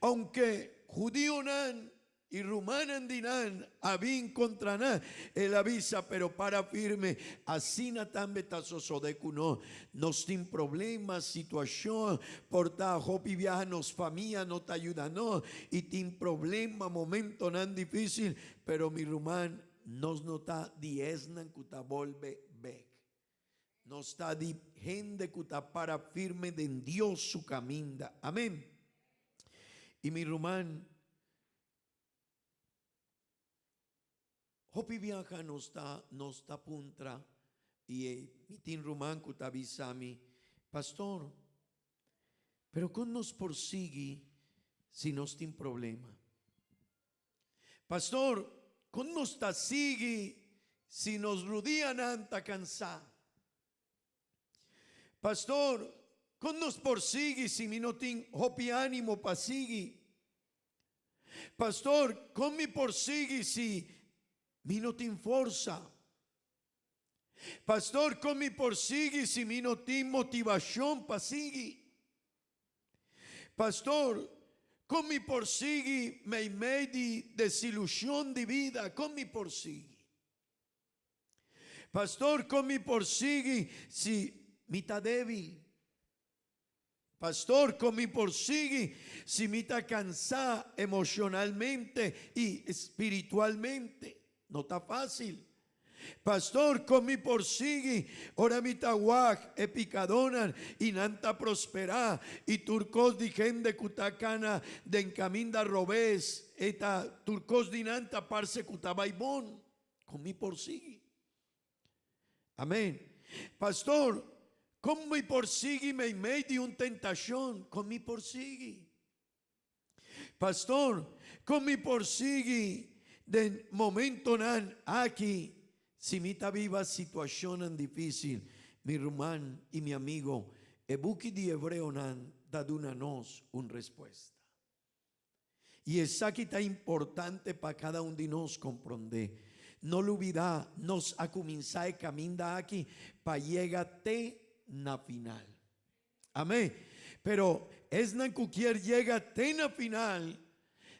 Ounke hudionan i rumannan di nan a bin kontra nan, el a bisa, pero para firme. Asina tambe ta sosodé ku nos. Nos tin problema, situashon, por ta hopi biaha nos famia no ta yuda nos i tin problema, momentonan difísil, pero mi ruman, Nos no ta di esnan ku ta bolbe bek. Nos ta di hende ku ta para firme den Dios su kaminda. Amen. I mi ruman, hopi biaha nos ta nos ta puntra i e mi tin ruman ku ta bisa mi, Pastor, pero kon nos por sigui si nos tin problema? Pastor, kon nos ta sigui si nos rudianan ta kansá? Pastor, kon nos por sigui si mi no tin hopi ánimo pa sigui? Pastor, kon mi por sigui si mi no tin forsa? Pastor, kon mi por sigui si mi no tin motivashon pa sigui? Pastor, kon mi por sigui meimei di desilushon di bida? Kon mi por sigui? Pastor, kon mi por sigui si mi ta débil? Pastor, kon mi por sigui si mi ta kansá emoshonalmente i spiritualmente? No ta fásil. Pastor, kon mi por sigui ora mi ta wak e pikadónan i nan ta prosperá i tur kos di hende ku ta kana den kaminda robes e ta tur kos di nan ta parse ku ta bai bon? Kon mi por sigui? Amén. Pastor, kon mi por sigui meimei di un tentashon? Kon mi por sigui? Pastor, kon mi por sigui den momentonan aki si mi ta biba situashonnan difísil? Mi ruman i mi amigo, e buki di Hebreonan ta duna nos un respuesta. I esaki ta importante pa kada un di nos komprondé. No lubidá, nos a kuminsá e kaminda aki pa yega te na final. Amén. Pero esnan ku kier yega te na final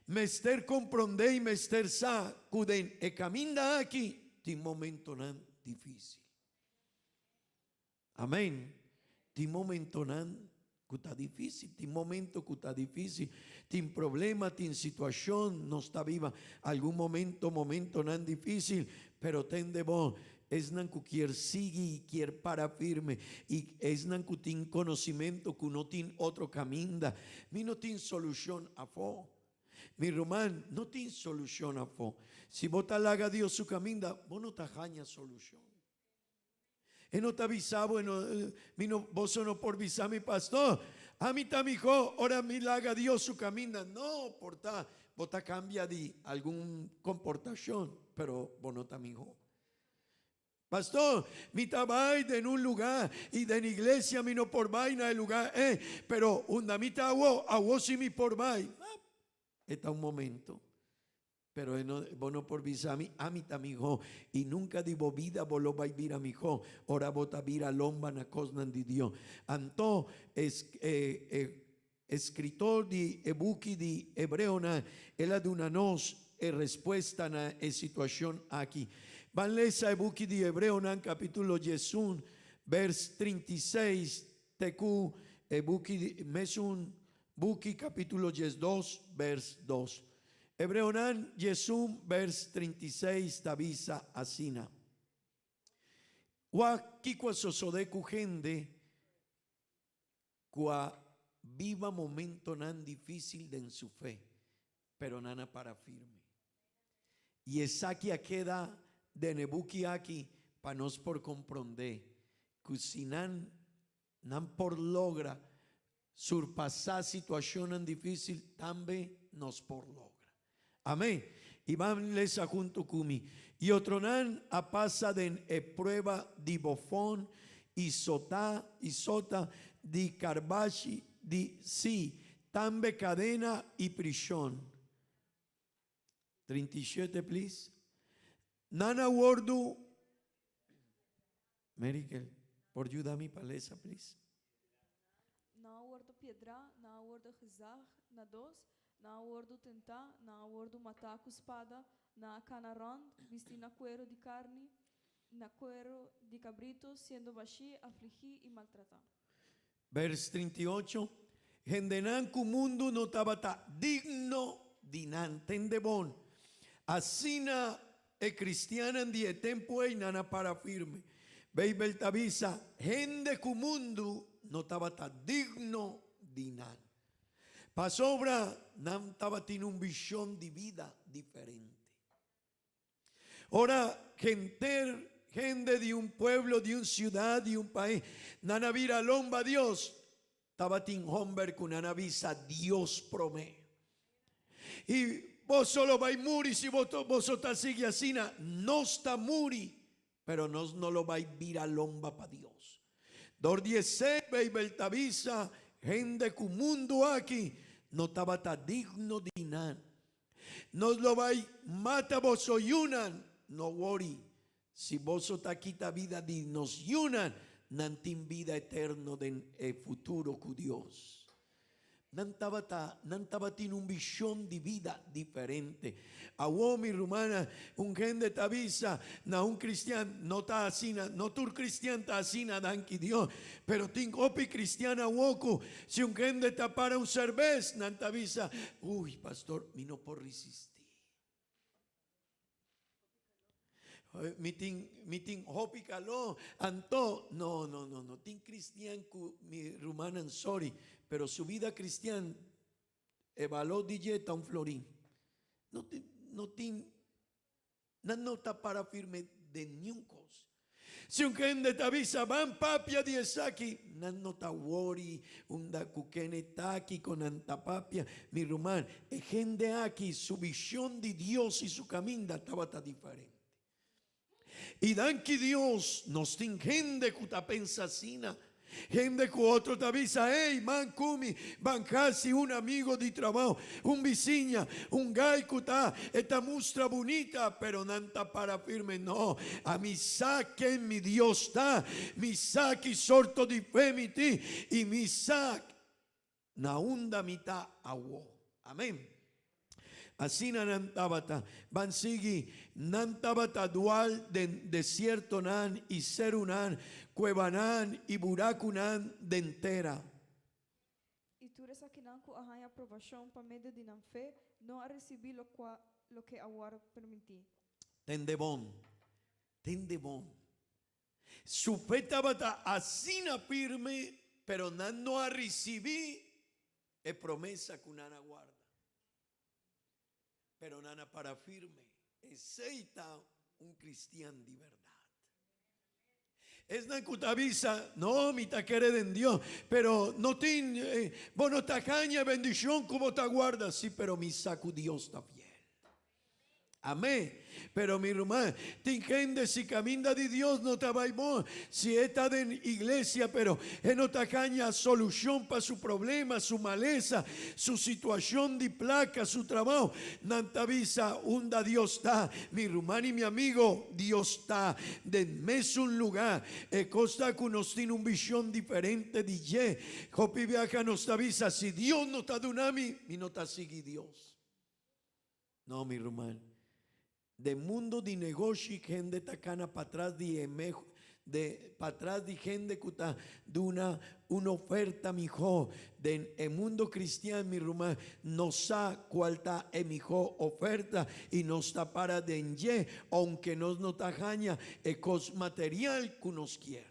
mester komprondé i mester sa ku den e kaminda aki tin momentonan difísil. Amén. Tin momentonan ku ta difísil, tin momento ku ta difísil, tin problema, tin situashon, nos ta biba algun momento, momentonan difísil, pero tende bo, esnan ku kier sigui i kier para firme, i esnan ku tin konosimentu ku no tin otro kaminda, mi no tin solushon afó. Mi ruman, no tin solushon afó. Si bo ta laga Dios su kaminda, bo no ta haña solushon. E no ta bisa bo, e no, mi no, boso no por bisa mi, pastor, ami ta mihó ora mi laga Dios su caminda. No, por ta, bo ta cambia di algun comportacion, pero bo no ta mihó. Pastor, mi ta bai den un lugar y den iglesia mi no por bai na e lugar ei, pero unda mi ta awo, awo si mi por bai. E ta un momento. Pero e no, bo no por bisa mi, ami ta mihó, i nunka di bo bida bo lo bai bira mihó ora bo ta bira lomba na kosnan di Dios. Anto e, e, e eskritor di e buki di Hebreonan, el a duna nos e respuesta na e situashon aki. Ban lesa e buki di Hebreonan kapítulo 11, bers 36 te ku e buki di, mesun Buki capítulo 12, vers 2. Hebreonan 11, vers 36 ta bisa asina, Wak kiko a sosodé ku hende ku a biba momentonan difísil den su fe, pero nan a para firme. I esaki a keda den e buki aki pa nos por komprondé ku si nan Nan por logra surpasá situashonnan difísil, tambe nos por logra. Amén. I ban lesa huntu ku mi. I otronan a pasa den e prueba di bofon i sotá i sota di karbashi di, sí, tambe kadena i prishon. 37 please. Nan a wordu Merikel, por yuda mi pa lesa please? Nan a wordo piedrá, nan a wordo gezag na dos, nan a wordo tentá, nan a wordo matá ku spada, nan a kana rònt, bistí na kuero di karni, na kuero di kabrito, siendo bashí, afligí i maltratá. Vers 38, Hendenan ku mundu no tabata digno di nan. Tende bon. Asina e kristiannan di e tempu ei nan a para firme. Beibel ta bisa, Hende ku mundu no tabata digno di nan. Pasobra nan tabatin un vishon di bida diferente. Ora henter hende di un pueblo, di un ciudad, di un pais, nan a bira lomba Dios, tabatin homber cu nan a bisa Dios prome. Y boso lo bay muri si boso ta sigui asina. Nos ta muri, pero nos no lo bay bira lomba pa Dios. Dor di esey Bijbel ta bisa, hende cu mundo aki no tabata digno di nan. Nos lo bai mata boso yunan. No wori, si boso ta kita bida di nos yunan, nan tin bida eterno den e futuro ku Dios. Nan tabata, nan tabatin un vishon di bida diferente. Awor, mi rumannan, un hende ta bisa na un kristian, no ta asina, no tur kristian ta asina, danki Dios, pero tin hopi kristian awor ku Si un hende ta para un serbes, nan ta bisa, Uy, pastor, mi no por risisti. Mi tin, mi tin hopi calor. Anto, no, no, no, no. Tin cristian cu mi rumannan, sorry, pero su vida cristian, e balor di dje ta un florin. No tin, no tin Nan no ta para firme den niun kos. Si un hende ta bisa, Ban papia di esaki, nan no ta wori unda ku kene ta kiko nan ta papia. Mi ruman, e hende aki su vishon di Dios i su kaminda tabata diferente. I danki Dios nos tin hende ku ta pensa asina. Hende ku otro ta bisa, Ey, man ku mi, ban hasi un amigo di trabao, un bisiña, un gai ku ta, e ta mustra bunita, pero nan ta para firme. No, ami sa ken mi Dios ta, mi sa ki sorto di fe mi tin, i mi sa na unda mi ta awo. Amen. Asina nan tabata. Ban sigui, nan tabata dual den desiertonan i serunan, kuebanan i burakunan den tera. I tur esakinan ku a haña aprobashon pa medio di nan fe no a risibí lokua loke a wòrdu permití. Tende bon, tende bon. Su fe tabata asina firme, pero nan no a risibí e promesa ku nan a warda. Pero nan a para firme. Esei ta un kristian di bèrdat. Esnan ku ta bisa, No, mi ta kere den Dios, pero no tin, bo no ta haña e bendishon ku bo ta warda. Sí, pero mi sa ku Dios ta fiel. Amén. Pero mi ruman, tin hende si caminda di Dios no ta bay bon, si e ta den iglesia pero e no ta haña solucion pa su problema, su malesa, su situacion di placa, su trabao, nan ta bisa unda Dios ta. Mi ruman y mi amigo, Dios ta den mesun lugar. E cos ta cu nos tin un vision diferente di dje. Hopi biaha nos ta bisa, si Dios no ta duna mi, mi no ta sigui Dios. No, mi ruman. Den mundo di negoshi hende ta kana patras di e meho de patras di hende ku ta duna un oferta mihó. Den e mundo kristian, mi ruman, nos sa kual ta e mihó oferta i nos ta para den dje, ounke nos no ta haña e kos material ku nos kier.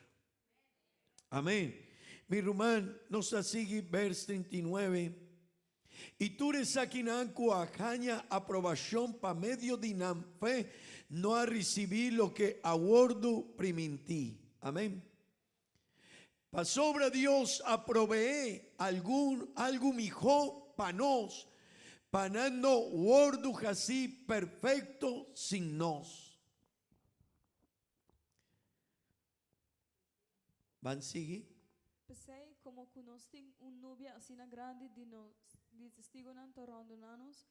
Amén. Mi ruman, nos ta sigui bers 39. I tur esakinan ku a haña aprobashon pa medio di nan fe no a risibí loke a wòrdu primintí. Amén. Pasobra Dios a proveé algun algu mihó pa nos, pa nan no wòrdu hasí perfekto sin nos. Ban sigui. P'esei, komo ku nos tin un nubia asina grandi di nos di testigunan ta rondoná nos,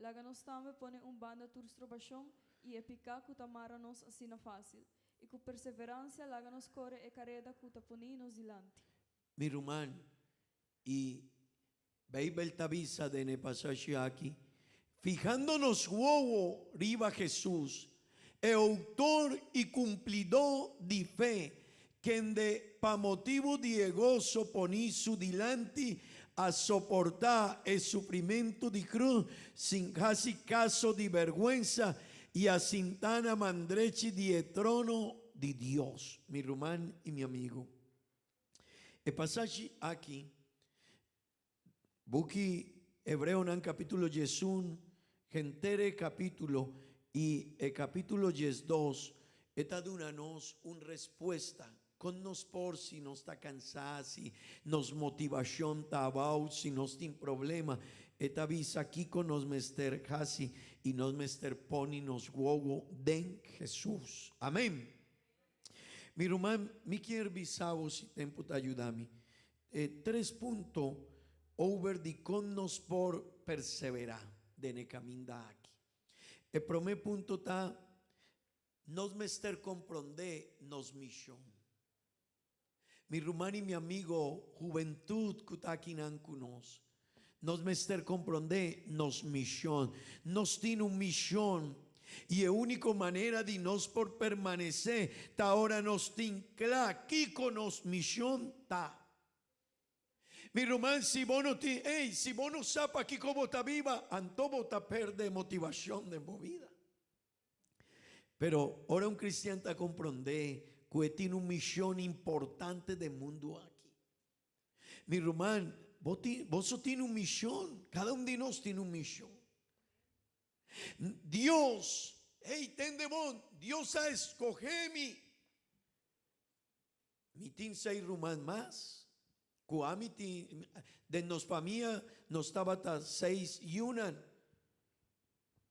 laga nos tambe pone un banda tur strobashon i e piká ku ta mara nos asina fásil, i ku perseveransia laga nos kore e kareda ku ta poní nos dilanti. Mi ruman, i Beibel ta bisa den e pasashi aki, Fihando nos wowo riba Hesus, e outor i kumplidó di fe, kende pa motibu di e goso poní su dilanti a soportá e sufrimentu di krus sin hasi kaso di bèrgwensa i a sintá na man drechi di e trono di Dios. Mi ruman i mi amigu. E pasashi aki, buki Hebreonan capítulo 11, henter e capítulo y e capítulo 12, e ta duna nos un respuesta con nos por si nos ta cansá, si nos motivacion ta abao, si nos tin problema. E ta bisa kico nos mester haci y nos mester poni nos wowo den Jesús. Amén. Mi ruman, mi kier bisa bo si tempu ta yuda mi. E tres punto over di kon nos por perseverá den e kaminda aki. E promé punto ta, nos mester komprondé nos mishon. Mi ruman i mi amigo, hubentut ku ta akinan ku nos, nos mester komprondé nos mishon. Nos tin un mishon, i e úniko manera di nos por permanesé ta ora nos tin kla kiko nos mishon ta. Mi ruman, si bo no tin, ey, si bo no sa pakiko bo ta biba, anto bo ta pèrdè motivashon den bo bida. Pero ora un cristian ta comprende cu e tin un mision importante den mundo aki. Mi ruman, bo tin, boso tin un mision, cada un di nos tin un mision. Dios, hey, tende bon, Dios a escoge mi. Mi tin seis ruman mas cu ami tin, den nos famia nos tabata seis yunan.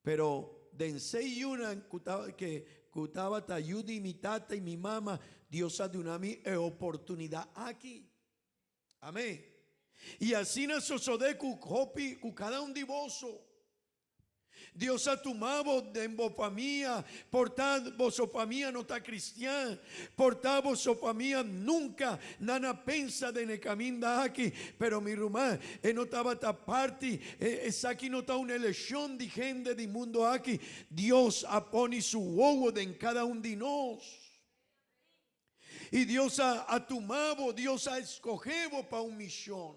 Pero den seis yunan cu ta, ke. ku tabata yu di mi tata i mi mama, Dios a duna mi e oportunidat aki. Amén. I asina sosodé ku hopi, ku kada un di boso. Dios a tuma bo den bo famia, por ta boso famia no ta cristian, por ta boso famia nunca nan a pensa den e caminda aki, pero mi ruman, e no tabata parti, esaki no ta un eleccion di hende di mundo aki, Dios a poni su wowo den cada un di nos. Y Dios a tuma bo, Dios a escoge bo pa un mision.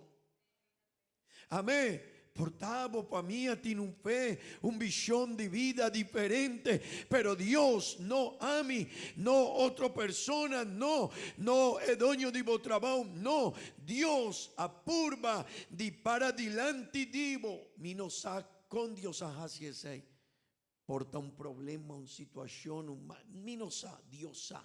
Amén. Por ta bo famia tin un fe, un vision di vida diferente, pero Dios, no ami, no otro persona, no, no e doño di bo trabao, no, Dios a purba di para dilanti di bo. Mi no sa con Dios a haci esey. Por ta un problema, un situacion, un ma, mi no sa, Dios sa.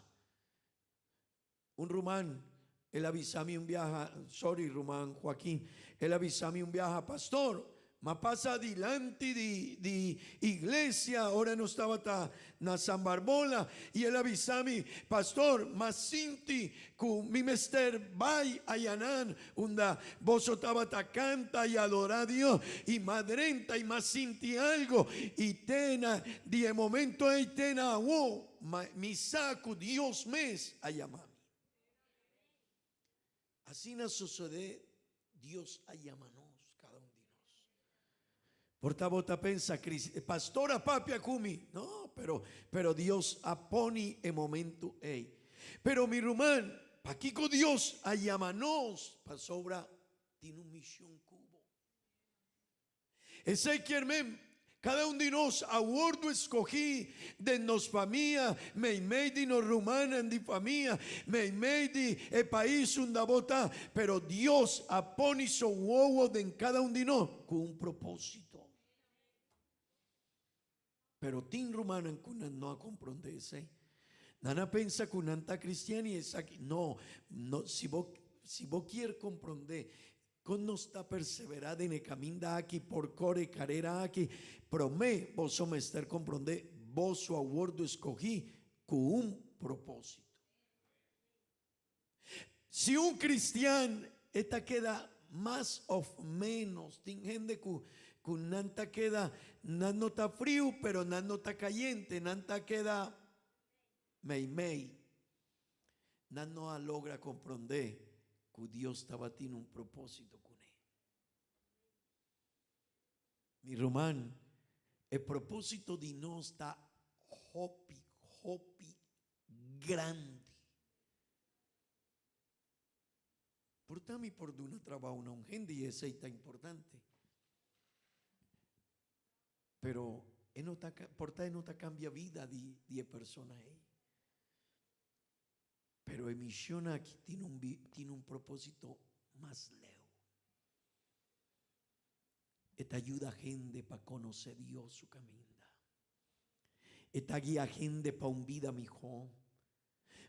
Un ruman, el a bisa mi un biaha, sorry ruman Joaquin, el a bisa mi un biaha, Pastor, m'a pasa dilanti di di iglesia ora nos tabata na San Barbola y el a bisa mi, Pastor, m'a sinti cu mi mester bay ayanan unda boso tabata canta y adora Dios y m'a drenta y m'a sinti algo y te na di e momento ey te na awo. Ma mi sa ku Dios mes a yama mi. Asina sosodé, Dios a yama nos, kada un di nos. Por ta bo ta pensa, pastor a papia ku mi. No, pero, pero Dios a poni e momento ei. Pero mi ruman, pakiko Dios a yama nos? Pasobra tin un mishon ku bo. Esei kier men, kada un di nos a wordu eskogí den nos famia, meimei di nos rumannan di famia, meimei di e pais unda bo ta, pero Dios a pone su wowo den kada un di nos ku un propósito. Pero tin rumannan ku nan no a komprondé esei. Nan a pensa ku nan ta kristian i esaki. No, no, si bo, si bo kier komprondé kon nos ta perseverá den e kaminda aki por kore e karera aki, promé boso mester komprondé boso a wòrdu eskogí ku un propósito. Si un cristian e ta keda mas of menos, tin hende cu cu nan ta keda, nan no ta friu pero nan no ta cayente, nan ta keda mei mei. Nan no a logra compronde cu Dios tabatin un proposito cune. Mi ruman, e proposito di nos ta hopi, hopi grandi. Por ta mi por duna trabao na un hende y esey ta importante. Pero e no ta, por ta e no ta cambia vida di, di e persona ey. Pero e mision aki tin un, tin un proposito mas leu. E ta yuda hende pa conoce Dios su caminda. E ta guia hende pa un bida mihó,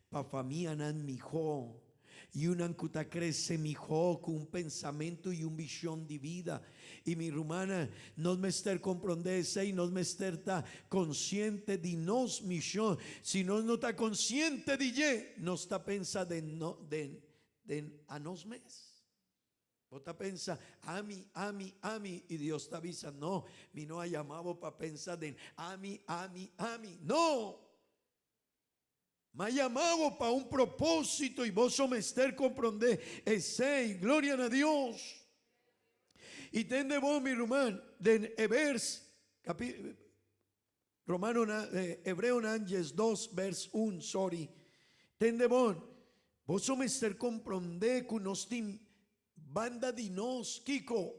pa famianan mihó, yunan ku ta krese mihó ku un pensamentu i un vishon di bida. I mi rumannan, nos mester komprondé esei, nos mester ta konsiente di nos mishon. Si nos no ta konsiente di dje, nos ta pensa den den den anos mes. Bo ta pensa, Ami, ami, ami, i Dios ta bisa, No, mi no a yama bo pa pensa den ami, ami, ami. No! M'a yama bo pa un propósito i boso mester komprondé esei. Gloria na Dios! I tende bo, mi ruman, den e bers, capi, Romanonan, Hebreonan 12 vers un, sorry. Tende bon, boso mester komprondé ku nos tin banda di nos kiko?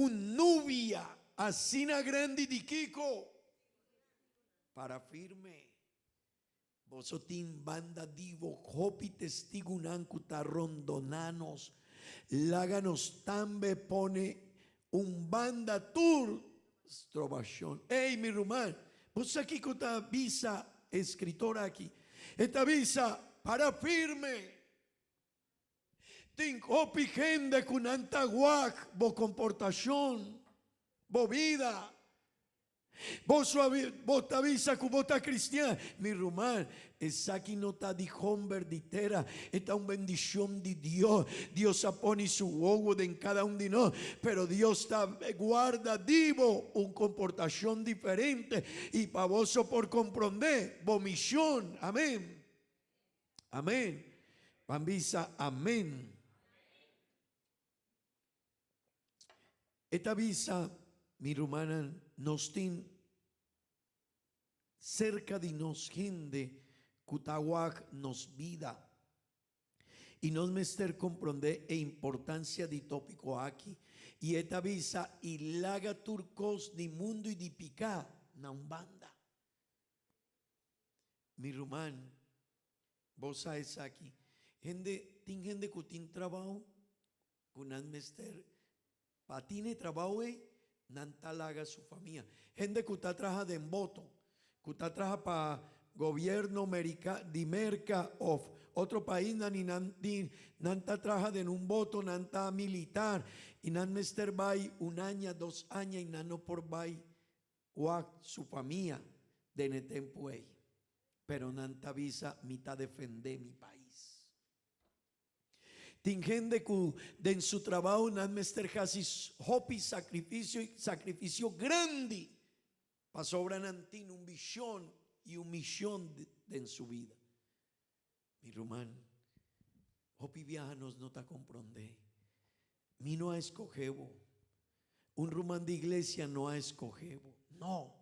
Un nubia asina grandi di kiko? Para firme. Boso tin banda di bo hopi testigunan ku ta rondoná nos. Laga nos tambe pone un banda tur strobashon. Ey, mi ruman, bo sa kiko ta bisa e skritor aki? E ta bisa, Para firme! Tin hopi hende ku nan ta wak bo komportashon, bo bida. Boso a bo ta bisa ku bo ta kristian. Mi ruman, esaki no ta di homber di tera, e ta un bendishon di Dios. Dios a pone su wowo den kada un di nos, pero Dios ta guarda di bo un komportashon diferente i pa boso por komprondé bo mishon. Amen. Amen. Ban bisa amen. E ta bisa, Mi rumannan, nos tin serka di nos hende ku ta wak nos bida. I nos mester komprondé e importansia di tópiko aki. I e ta bisa, I laga tur kos di mundu i di piká na un banda. Mi ruman, bo sa esaki, hende, tin hende ku tin trabou ku nan mester pa tin e trabou ei, nan ta laga su famia. Hende ku ta traha den boto, ku ta traha pa gobierno merika, di Merka òf otro paisnan i nan tin, nan ta traha den un boto, nan ta militar i nan mester bai un aña, dos aña i nan no por bai Wak su famia den e tempu ei, pero nan ta bisa mi ta defendé mi pais. Tin hende ku den su trabou nan mester hasi hopi sakrifisio i sakrifisio grandi pasobra nan tin un vishon i un mishon den su bida. Mi ruman, hopi biaha nos no ta komprondé. Mi no a eskohé bo. Un ruman di iglesia no a eskohé bo. No.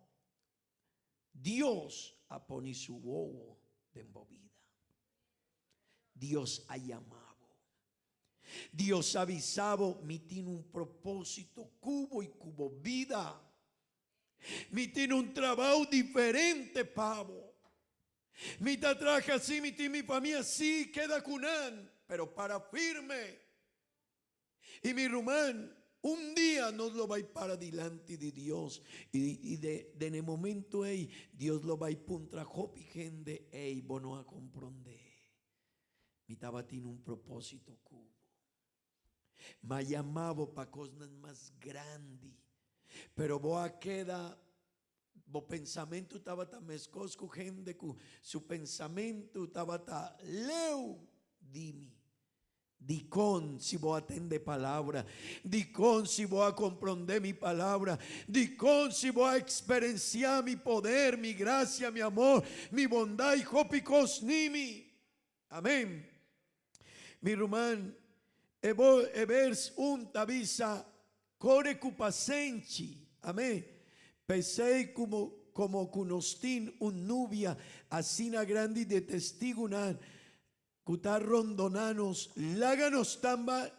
Dios a pone su wowo den bo bida. Dios a yama bo. Dios a bisa bo, mi tin un propósito ku bo i ku bo bida. Mi tin un trabou diferente pa bo. Mi ta traha si mi tin mi famia, si, keda ku nan, pero para firme. I mi ruman, un dia nos lo bai para dilanti di Dios i den e momento ei Dios lo bai puntra hopi hende, Ey, bo no a komprondé. Mi tabatin un propósito ku bo. M'a yama bo pa kosnan mas grandi, pero bo a keda, bo pensamentu tabata meskos ku hende ku su pensamentu tabata leu di mi. Dikon si bo a tende palabra? Dikon si bo a komprondé mi palabra? Dikon si bo a eksperensiá mi poder, mi grasia, mi amor, mi bondat i hopi kos ni mi? Amén. Mi ruman, e bo e vers un ta bisa, Kore ku pasenchi. Amén. P'esei kumo komo ku nos tin un nubia asina grandi di testigunan ku ta rondoná nos, laga nos tamba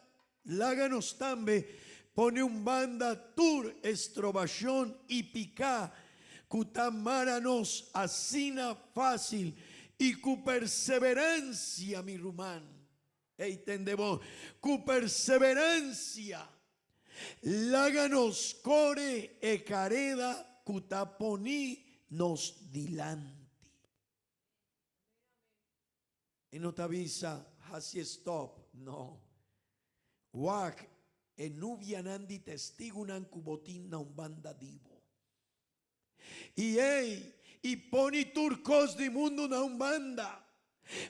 laga nos tambe pone un banda tur estrobashon i piká ku ta mara nos asina fásil i ku perseveransia, mi ruman, ei tende bon, ku perseveransia, laga nos kore e kareda ku ta poni nos dilanti. E no ta bisa hasi stop, no. Wak e nubianan di testigunan ku bo tin na un banda di bo. I ei, i poni tur kos di mundu na un banda.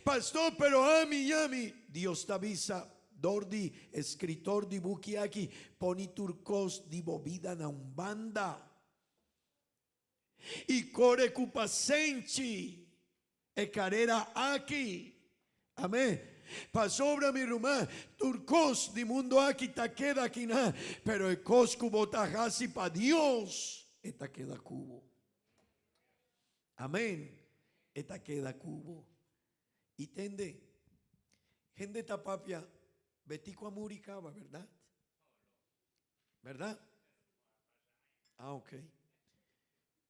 Pastor, pero ami, ami, Dios ta bisa dor di eskritor di buki aki, poni tur kos di bo bida na un banda. I kore ku pasenchi e karera aki. Amen. Pasobra, mi ruman, tur kos di mundu aki ta keda akinan, pero e kos ku bo ta hasi pa Dios, e ta keda ku bo. Amen. E ta keda ku bo. I tende, hende ta papia, Betico a muri kaba, bèrdat? Bèrdat? Ah, ok.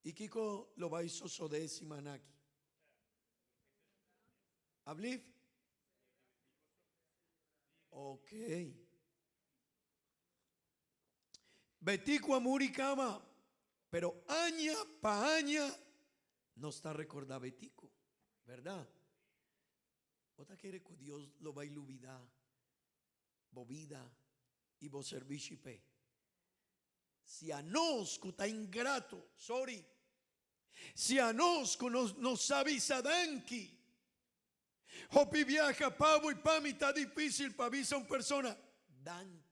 I kiko lo bai sosodé e siman aki? Ablief? Ok. Betico a muri kama, pero aña pa aña nos ta rekordá Betico, bèrdat? Bo ta kere ku Dios lo bai lubidá bo bida i bo servishi p'e? Si anos ku ta ingrato, sorry, si anos ku no no sa bisa danki, hopi biaha pa bo i pa mi ta dificil pa bisa un persona danki.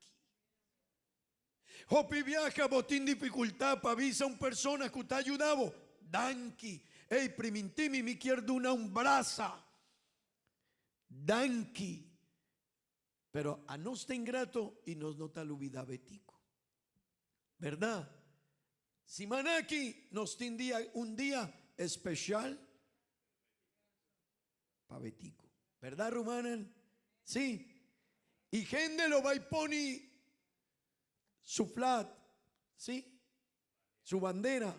Hopi biaha bo tin dificultad pa bisa un persona cu ta yuda bo, danki. Ey, priminti mi, mi kier duna un brasa. Danki. Pero anos ta ingrato y nos no ta lubida Betico. Berdad? Siman aki nos tin dia, un dia especial pa Betico. Berdad rumannan? Sí. Y hende lo bay poni su flag, sí, su bandera.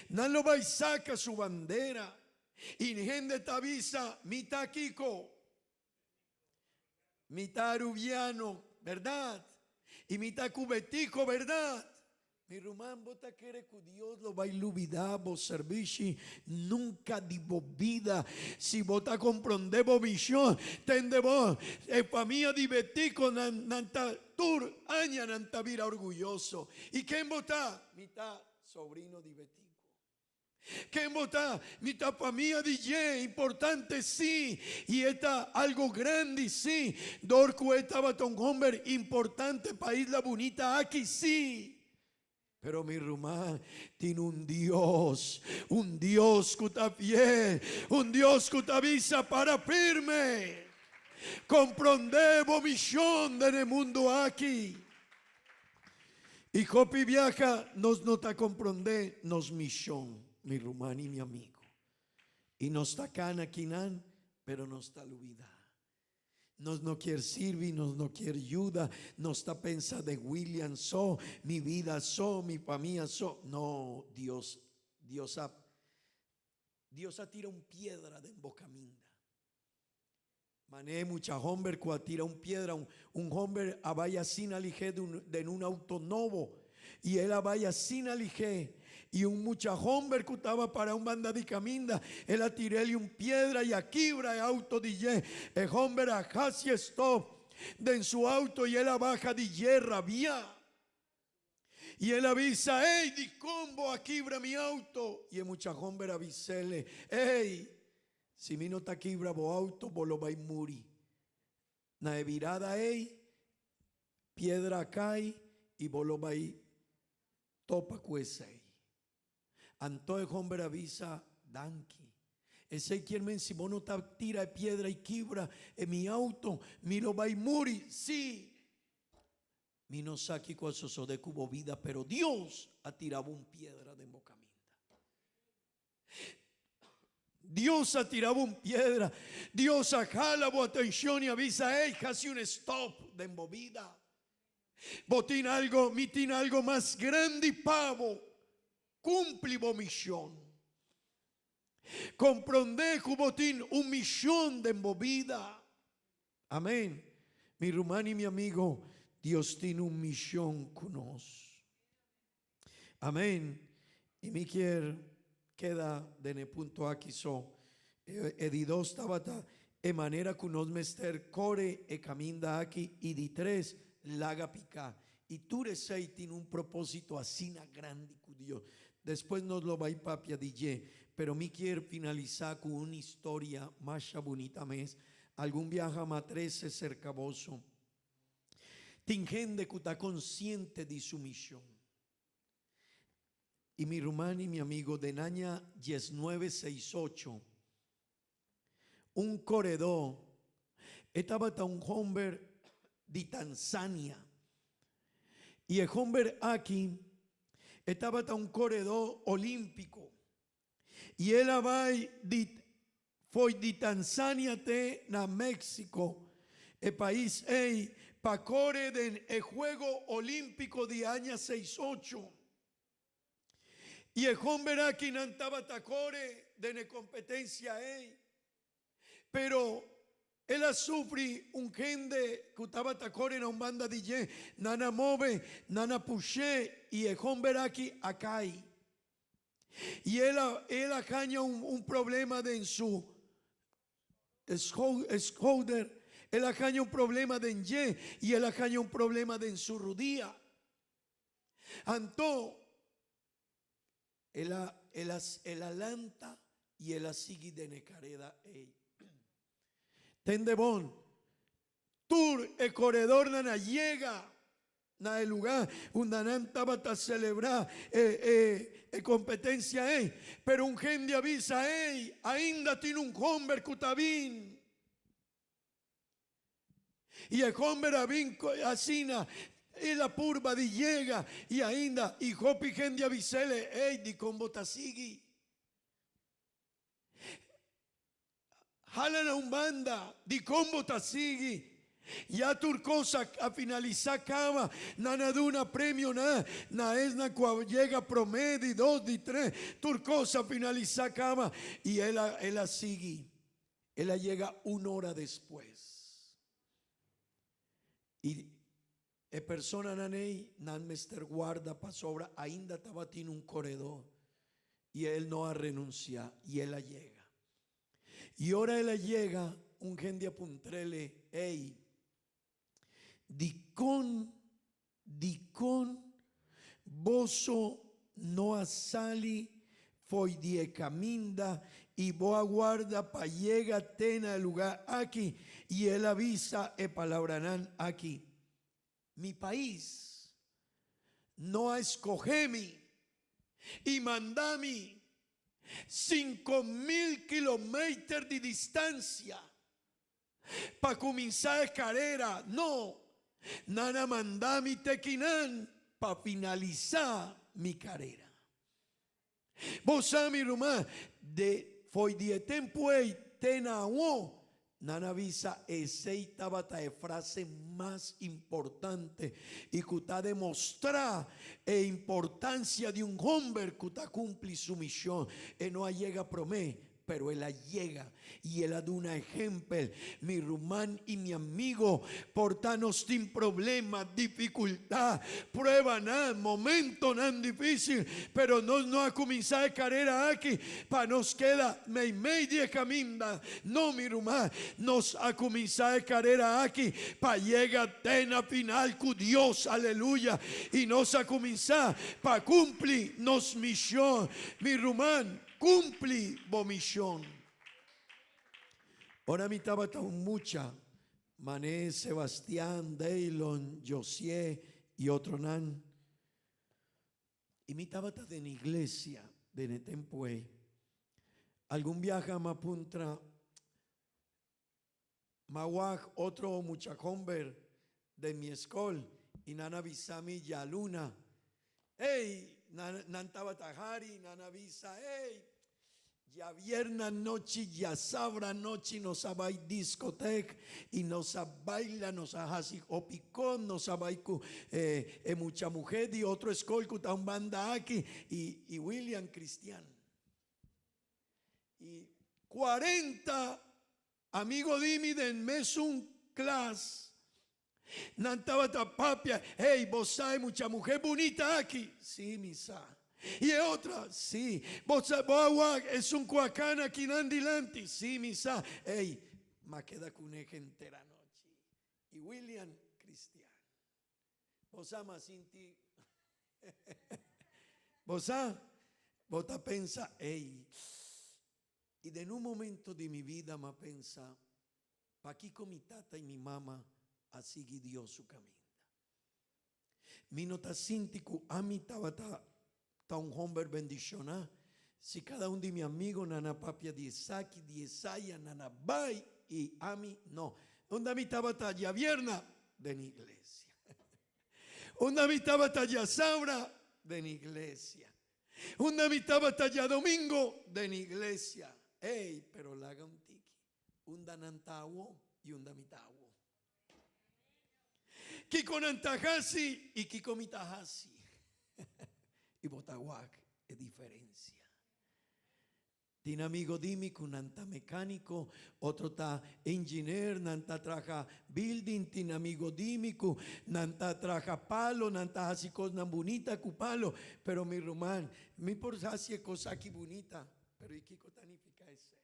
Nan lo bay saca su bandera. Y hende ta bisa, mi ta kico? Mi ta arubiano, berdad? Y mi ta cu Betico, berdad? Mi ruman, bo ta kere cu Dios lo bay lubida bo servishi nunca di bo bida? Si bo ta compronde bo mision, tende bo, e famia di Betico nan, nan ta tur aña nan ta bira orguyoso. Y ken bo ta? Mi ta sobrino di Betico. Ken bo ta? Mi ta famia di dje, importante sí, i e ta algo grandi sí, dor ku e tabata un homber importante pa Isla Bunita aki sí. Pero mi ruman, tin un Dios, un Dios ku ta fiel, un Dios ku ta bisa para firme. Komprondé bo mishon den e mundu aki. Y hopi biaha nos no ta comprende nos mision, mi ruman y mi amigo. Y nos ta cana kinan, pero nos ta lubida. Nos no kier sirbi, nos no kier yuda, nos ta pensa den William so, mi vida so, mi famia so. No, Dios, Dios a, Dios a tira un piedra den bo caminda. Mané mucha homber cu a tira un piedra, un, un homber a bay asina lihé den un auto nobo, y el a bay asina lihé, y un mucha homber cu taba para un banda di caminda, el a tir'el un piedra y a kibra e auto di dje. E homber a haci stop den su auto y el a baha di dje rabia. Y el a bisa, Ey, dicon bo a kibra mi auto? Y e mucha homber a bisele, Ey, si mi no ta kibra bo auto, bo lo bay muri. Na e birada ey, piedra a cay y bo lo bay topa cu esey. Anto e homber a bisa, Danki. Esey kier men si bo no ta tira e piedra y kibra e mi auto, mi lo bay muri. Sí! Mi no sa kiko a sosode ku bo bida, pero Dios a tira bo un piedra den bo kaminda. Dios a tira bo un piedra. Dios a jala bo atenshon i a bisa, Ey, hasi un stop den bo bida. Bo tin algo, mi tin algo mas grandi pa bo. Kumpli bo mishon. Komprondé ku bo tin un mishon den bo bida. Amén. Mi ruman y mi amigo, Dios tin un mision cu nos. Amén. Y mi kier keda den e punto aki so. E, e di dos tabata e manera cu nos mester core e caminda aki y di tres, laga pica. Y tur esey tin un proposito asina grandi cu Dios. Despues nos lo bay papia di dje, pero mi kier finalisa cu un historia masha bunita mes. Algun biaha ma trece cerca boso. Tin hende cu ta consciente di su mision. Y mi ruman y mi amigo den aña diesnuebe seis ocho, un coredó, e tabata un homber di Tanzania. Y e homber aki, e tabata un coredó olímpico. Y el a bai di fo'i di Tanzania te na Mexico, e pais ei, pa core den e Juego Olímpico di aña seis ocho. Y e homber aki nan tabata core den e competencia ei. Pero el a sufri un hende cu tabata core na un banda di dje, nan a move, nan a push'é y e homber aki a cay. Y el a, el a haña un, un problema den su schouder, el a haña un problema den dje y el a haña un problema den su rudia. Anto el a el a el a lanta i el a sigui den e kareda ei. Tende bon, tur e koredornan a yega na e lugá unda nan tabata selebrá e e e kompetensia ei. Pero un hende a bisa, Ei, ainda tin un hòmber ku ta bin. I e hòmber a bin asina, el a purba di yega i ainda, i hopi hende a bis'el, Ei, dikon bo ta sigui? Hala na un banda, dikon bo ta sigui? Ya tur kos a finalisá kaba, nan a duna premionan na esnan ku a yega promé, di dos, di tres, tur kos a finalisá kaba i el a el a sigui. El a yega un ora despues. I e personanan ei, nan mester guarda pasobra ainda tabatin un koredó i el no a renunsiá i el a yega. I ora el a yega, un hende a puntr'el, Ei, dikon, dikon boso no a sali fo'i di e kaminda i bo a warda pa yega te na e lugá aki? I el a bisa e palabranan aki, Mi pais no a skohe mi i manda mi 5000 kilometer di distansia pa kuminsá e karera, no, nan a manda mi te kinan pa finalisá mi karera. Bo sa, mi ruman, de fo'i di e tempu ei te na awó, nan a bisa esei tabata e frase mas importante i ku ta demostrá e importansia di un hòmber ku ta kumpli su mishon. E no a yega promé, Pero el a yega i el a duna ehempel, Mi ruman i mi amigo, por ta nos tin problema, dificultad, pruebanan, momentonan dificil, pero nos no a cuminsa e carera aki pa nos keda meimei di e caminda. No, mi ruman, nos a cuminsa e carera aki pa yega te na final cu Dios, aleluya, i nos a cuminsa pa cumpli nos mision. Mi ruman, Cumpli bo mision. Ora mi tabata un mucha, Mané, Sebastian, Daylon, Josié y otronan, y mi tabata den iglesia den e tempo ey. Algun biaha m'a puntra, M'a wak otro mucha homber den mi skol i nan a bisa mi djaluna. Ey, nan, nan tabata hari, nan a bisa, Ey, djavierna nochi, djasabra nochi nos a bai diskotek i nos a baila, nos a hasi hopi kon, nos a bai ku e, e mucha muhé di otro skol ku ta un banda aki i, i William Cristian. I 40 amigo di mi den mesun klas. Nan tabata papia, Hey, bo sa e mucha muhé bunita aki? Sí, mi sa. I e otra? Sí. Bo sa, bo a wak esun ku a kana akinan dilanti? Sí, mi sa. Hey, m'a keda kuné henter anochi. I William, cristian. Bo sa m'a sinti Bo sa, bo ta pensa, Ey, i den un momento di mi bida m'a pensa, Pakiko mi tata i mi mama a sigui Dios su kaminda? Mi no ta sinti ku ami tabata ta un homber bendishoná si kada un di mi amigonan a papia di esaki, di esaya, nan a bai i ami no. Unda mi tabata djavierna? Den iglesia. Unda mi tabata djasabra? Den iglesia. Unda mi tabata djadomingo? Den iglesia. Ey, pero laga un tiki. Unda nan ta awo i unda mi ta awo. Kiko nan ta hasi i kiko mi ta hasi. I bo ta wak e diferensia. Tin amigo di mi ku nan ta mekániko, otro ta engineer, nan ta traha building, tin amigo di mi ku nan ta traha palo, nan ta hasi kosnan bunita ku palo, pero mi ruman, mi por hasi e kos aki bunita, pero i kiko ta nifiká esei?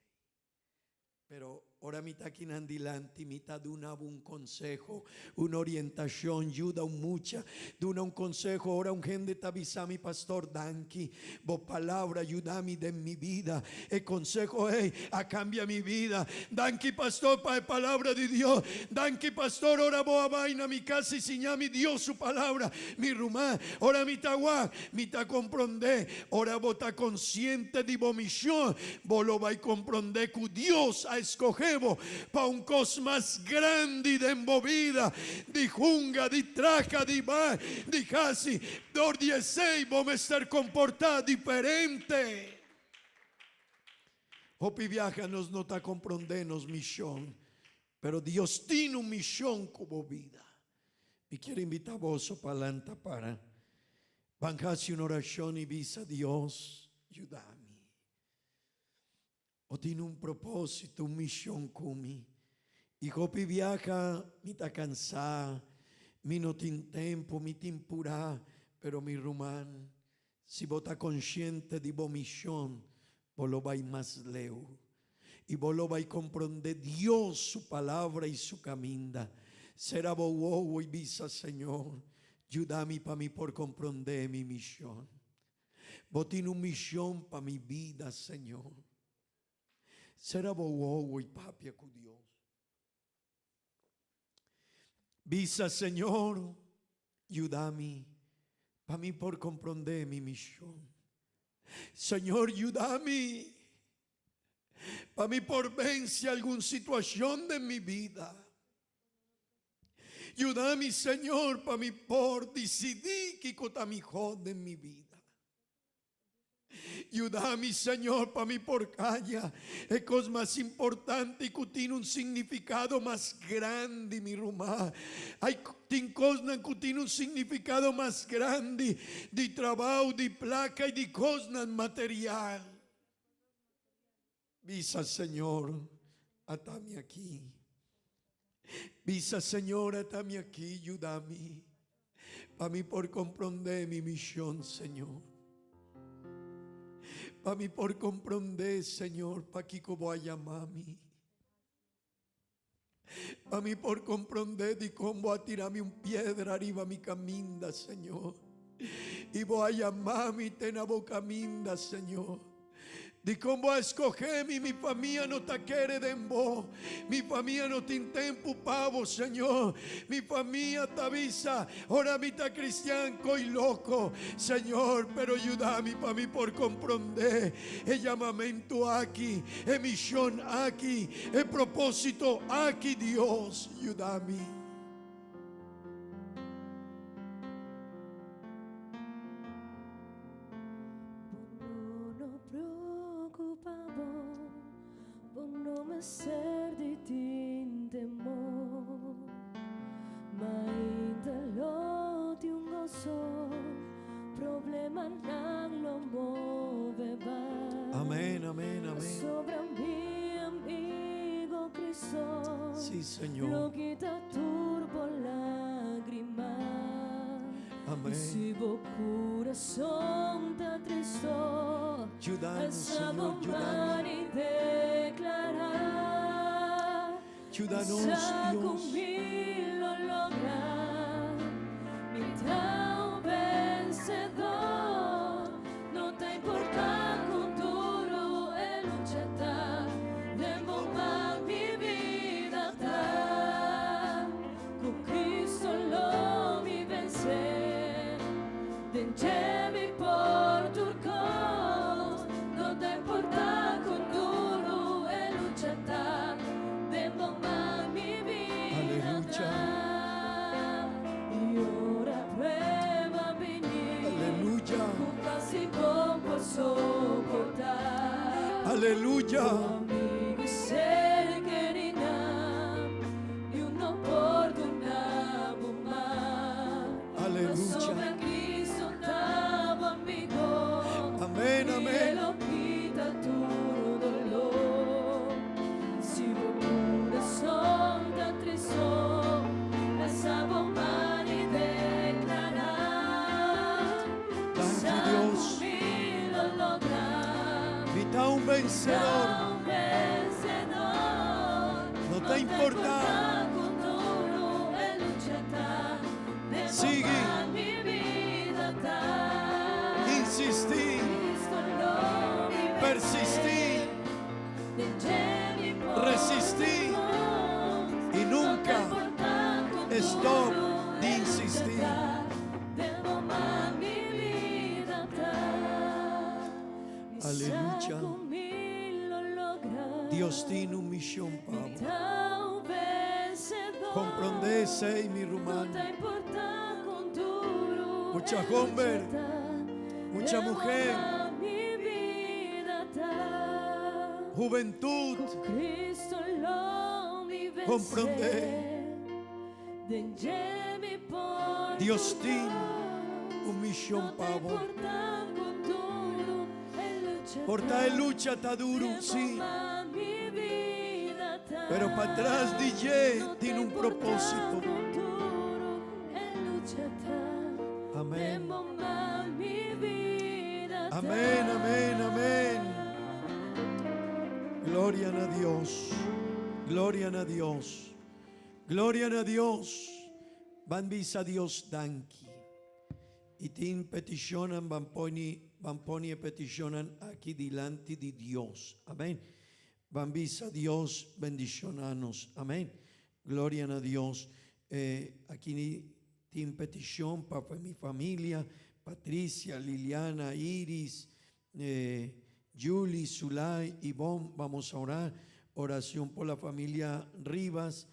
Pero. Ora mi ta akinan dilanti, mi ta duna bo un konseho, un orientashon, yuda un mucha, duna un konseho. Ora un hende ta bisa mi, Pastor, danki, bo palabra a yuda mi den mi bida. E konseho ei a kambia mi bida. Danki, pastor, pa e palabra di Dios. Danki, pastor, ora bo a bai na mi kas i siña mi Dios su palabra. Mi ruman, ora mi ta wak, mi ta komprondé. Ora bo ta konsiente di bo mishon, bo lo bai komprondé ku Dios a eskohé bo pa un kos mas grandi den bo bida, di hunga, di traha, di bai, di hasi. Dor di esei bo mester komportá diferente. Hopi biaha nos no ta komprondé nos mishon, pero Dios tin un mishon ku bo bida. Mi kier invitá boso pa lanta para. Ban hasi un orashon i bisa, Dios, yuda mi. Bo tin un propósito, un mishon ku mi. I hopi biaha mi ta kansá, mi no tin tempu, mi tin purá, pero mi ruman, si bo ta konshiente di bo mishon, bo lo bai mas leu. I bo lo bai komprondé Dios su palabra i su kaminda. Sera bo wowo i bisa, Señor, yuda mi pa mi por komprondé mi mishon. Bo tin un mishon pa mi bida, Señor. Sera bo wowo i papia ku Dios. Bisa, Señor, yuda mi pa mi por komprondé mi mishon. Señor, yuda mi pa mi por vense algun situashon den mi bida. Yuda mi, Señor, pa mi por disidí kiko ta mihó den mi bida. Yuda mi, Señor, pa mi por calla e cos mas importante y cu tin un significado mas grandi, mi ruma. Hay tin cosnan cu tin un significado mas grandi di trabao, di placa y di cosnan material. Bisa, Señor, ata mi aki. Bisa, Señor, ata mi aki, yuda mi, pa mi por comprende mi misión, Señor. Pa mi por comprende, Señor, pakico bo a yama mi. Pa mi por comprende di con bo a tira mi un piedra ariba mi caminda, Señor. Y bo a yama mi te na bo caminda, Señor. Di con bo a escoge mi, mi famia no ta kere den bo. Mi famia no tin tempo pa bo, Señor. Mi famia ta bisa, ora mi ta cristian, coy loco. Señor, pero yuda mi pa mi por comprende e yamamento aki, e mision aki, e propósito aki, Dios, yuda mi. Bo no preocupa bo, bo no mester di tin temor. Mainta lo tin un goso, problemanan lo move bai. Amén, amén, amén. Pasobra mi amigo Cristo Sí, Señor. lo kita tur bo lágrima. Amén. Y si bo corazón ta tristo, Yudanos, alza bo Señor, yudanos. man y declara. Yudanos, Sa Dios. cu mi lo logra, mi ta un vencedor. No ta importa con duro e lucha ta, den bo man mi bida ta. Cu Cristo lo mi vence, den dje mi por tur cos. No ta importa con duro e lucha ta, den bo man mi bida Aleluya. ta. Y ora prueba bini, Aleluya. cu casi bo por soporta. Aleluya. Bo amigo y ser querinan, niun no por duna bo mal. Aleluya. Pasobra Cristo ta bo amigo. Amén, Y amén. E lo kita tur dolor. Si bo corazón ta tristo, alza bo man y declara. Danki, Sa Dios. cu mi lo logra. Mi ta un vencedor. Ta un vencedor. ta importá. Sigui. Insistí. Persistí. Resistí. I nunka stòp di insistí. Aleluya. Dios tin un mishon pa bo. Komprondé esei, mi ruman. Mucha homber, mucha muhé, hubentut, komprondé. Dios tin un mishon pa bo. Por ta e lucha ta duru, sí, pero patras di dje tin un propósito. Amén. Amén, amén, amén. Gloria na Dios. Gloria na Dios. Gloria na Dios. Ban bisa Dios danki. I tin petishonnan ban poni ban poni e petishonnan aki dilanti di Dios. Amen. Ban bisa Dios bendishona nos. Amen. Gloria na Dios. Eh, aki tin petishon pa mi familia, Patricia, Liliana, Iris, eh, Julie, Zulay, Ivonne. Vamos a orar. Oración por la familia Rivas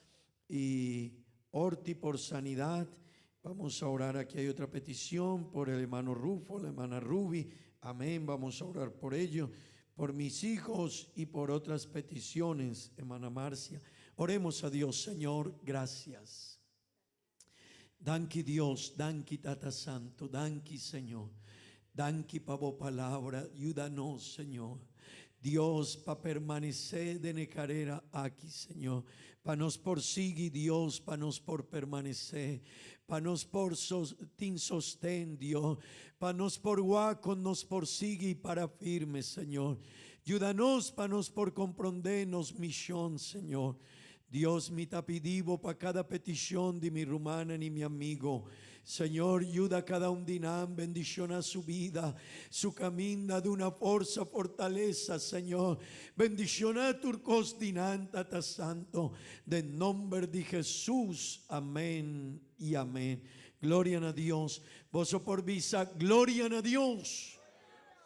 y Orti por sanidad. Vamos a orar. Aquí hay otra petición por el hermano Rufo, la hermana Ruby. Amén. Vamos a orar por ellos, por mis hijos y por otras peticiones, hermana Marcia. Oremos a Dios, Señor, gracias. Danki Dios, danki Tata Santo, danki Señor. Danki pa bo palabra, ayúdanos, Señor. Dios, pa permanesé den e karera aki, Señor. Pa nos por sigui, Dios, pa nos por permanesé. Pa nos por sos, tin sosten, Dios. Pa nos por wak kon nos por sigui para firme, Señor. Yuda nos pa nos por komprondé nos mishon, Señor. Dios, mi ta pidi bo pa kada petishon di mi rumannan i mi amigo. Señor, yuda kada un di nan, bendishoná su bida, su kaminda, duna forsa, fortalesa, Señor. Bendishoná tur kos di nan, Tata Santo, den nomber di Jesus. Amén i amén. Gloria na Dios. Boso por bisa, Gloria na Dios.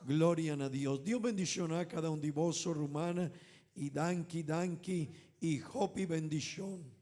Gloria na Dios. Dios bendishoná kada un di boso, rumannan, i danki, danki, i hopi bendishon.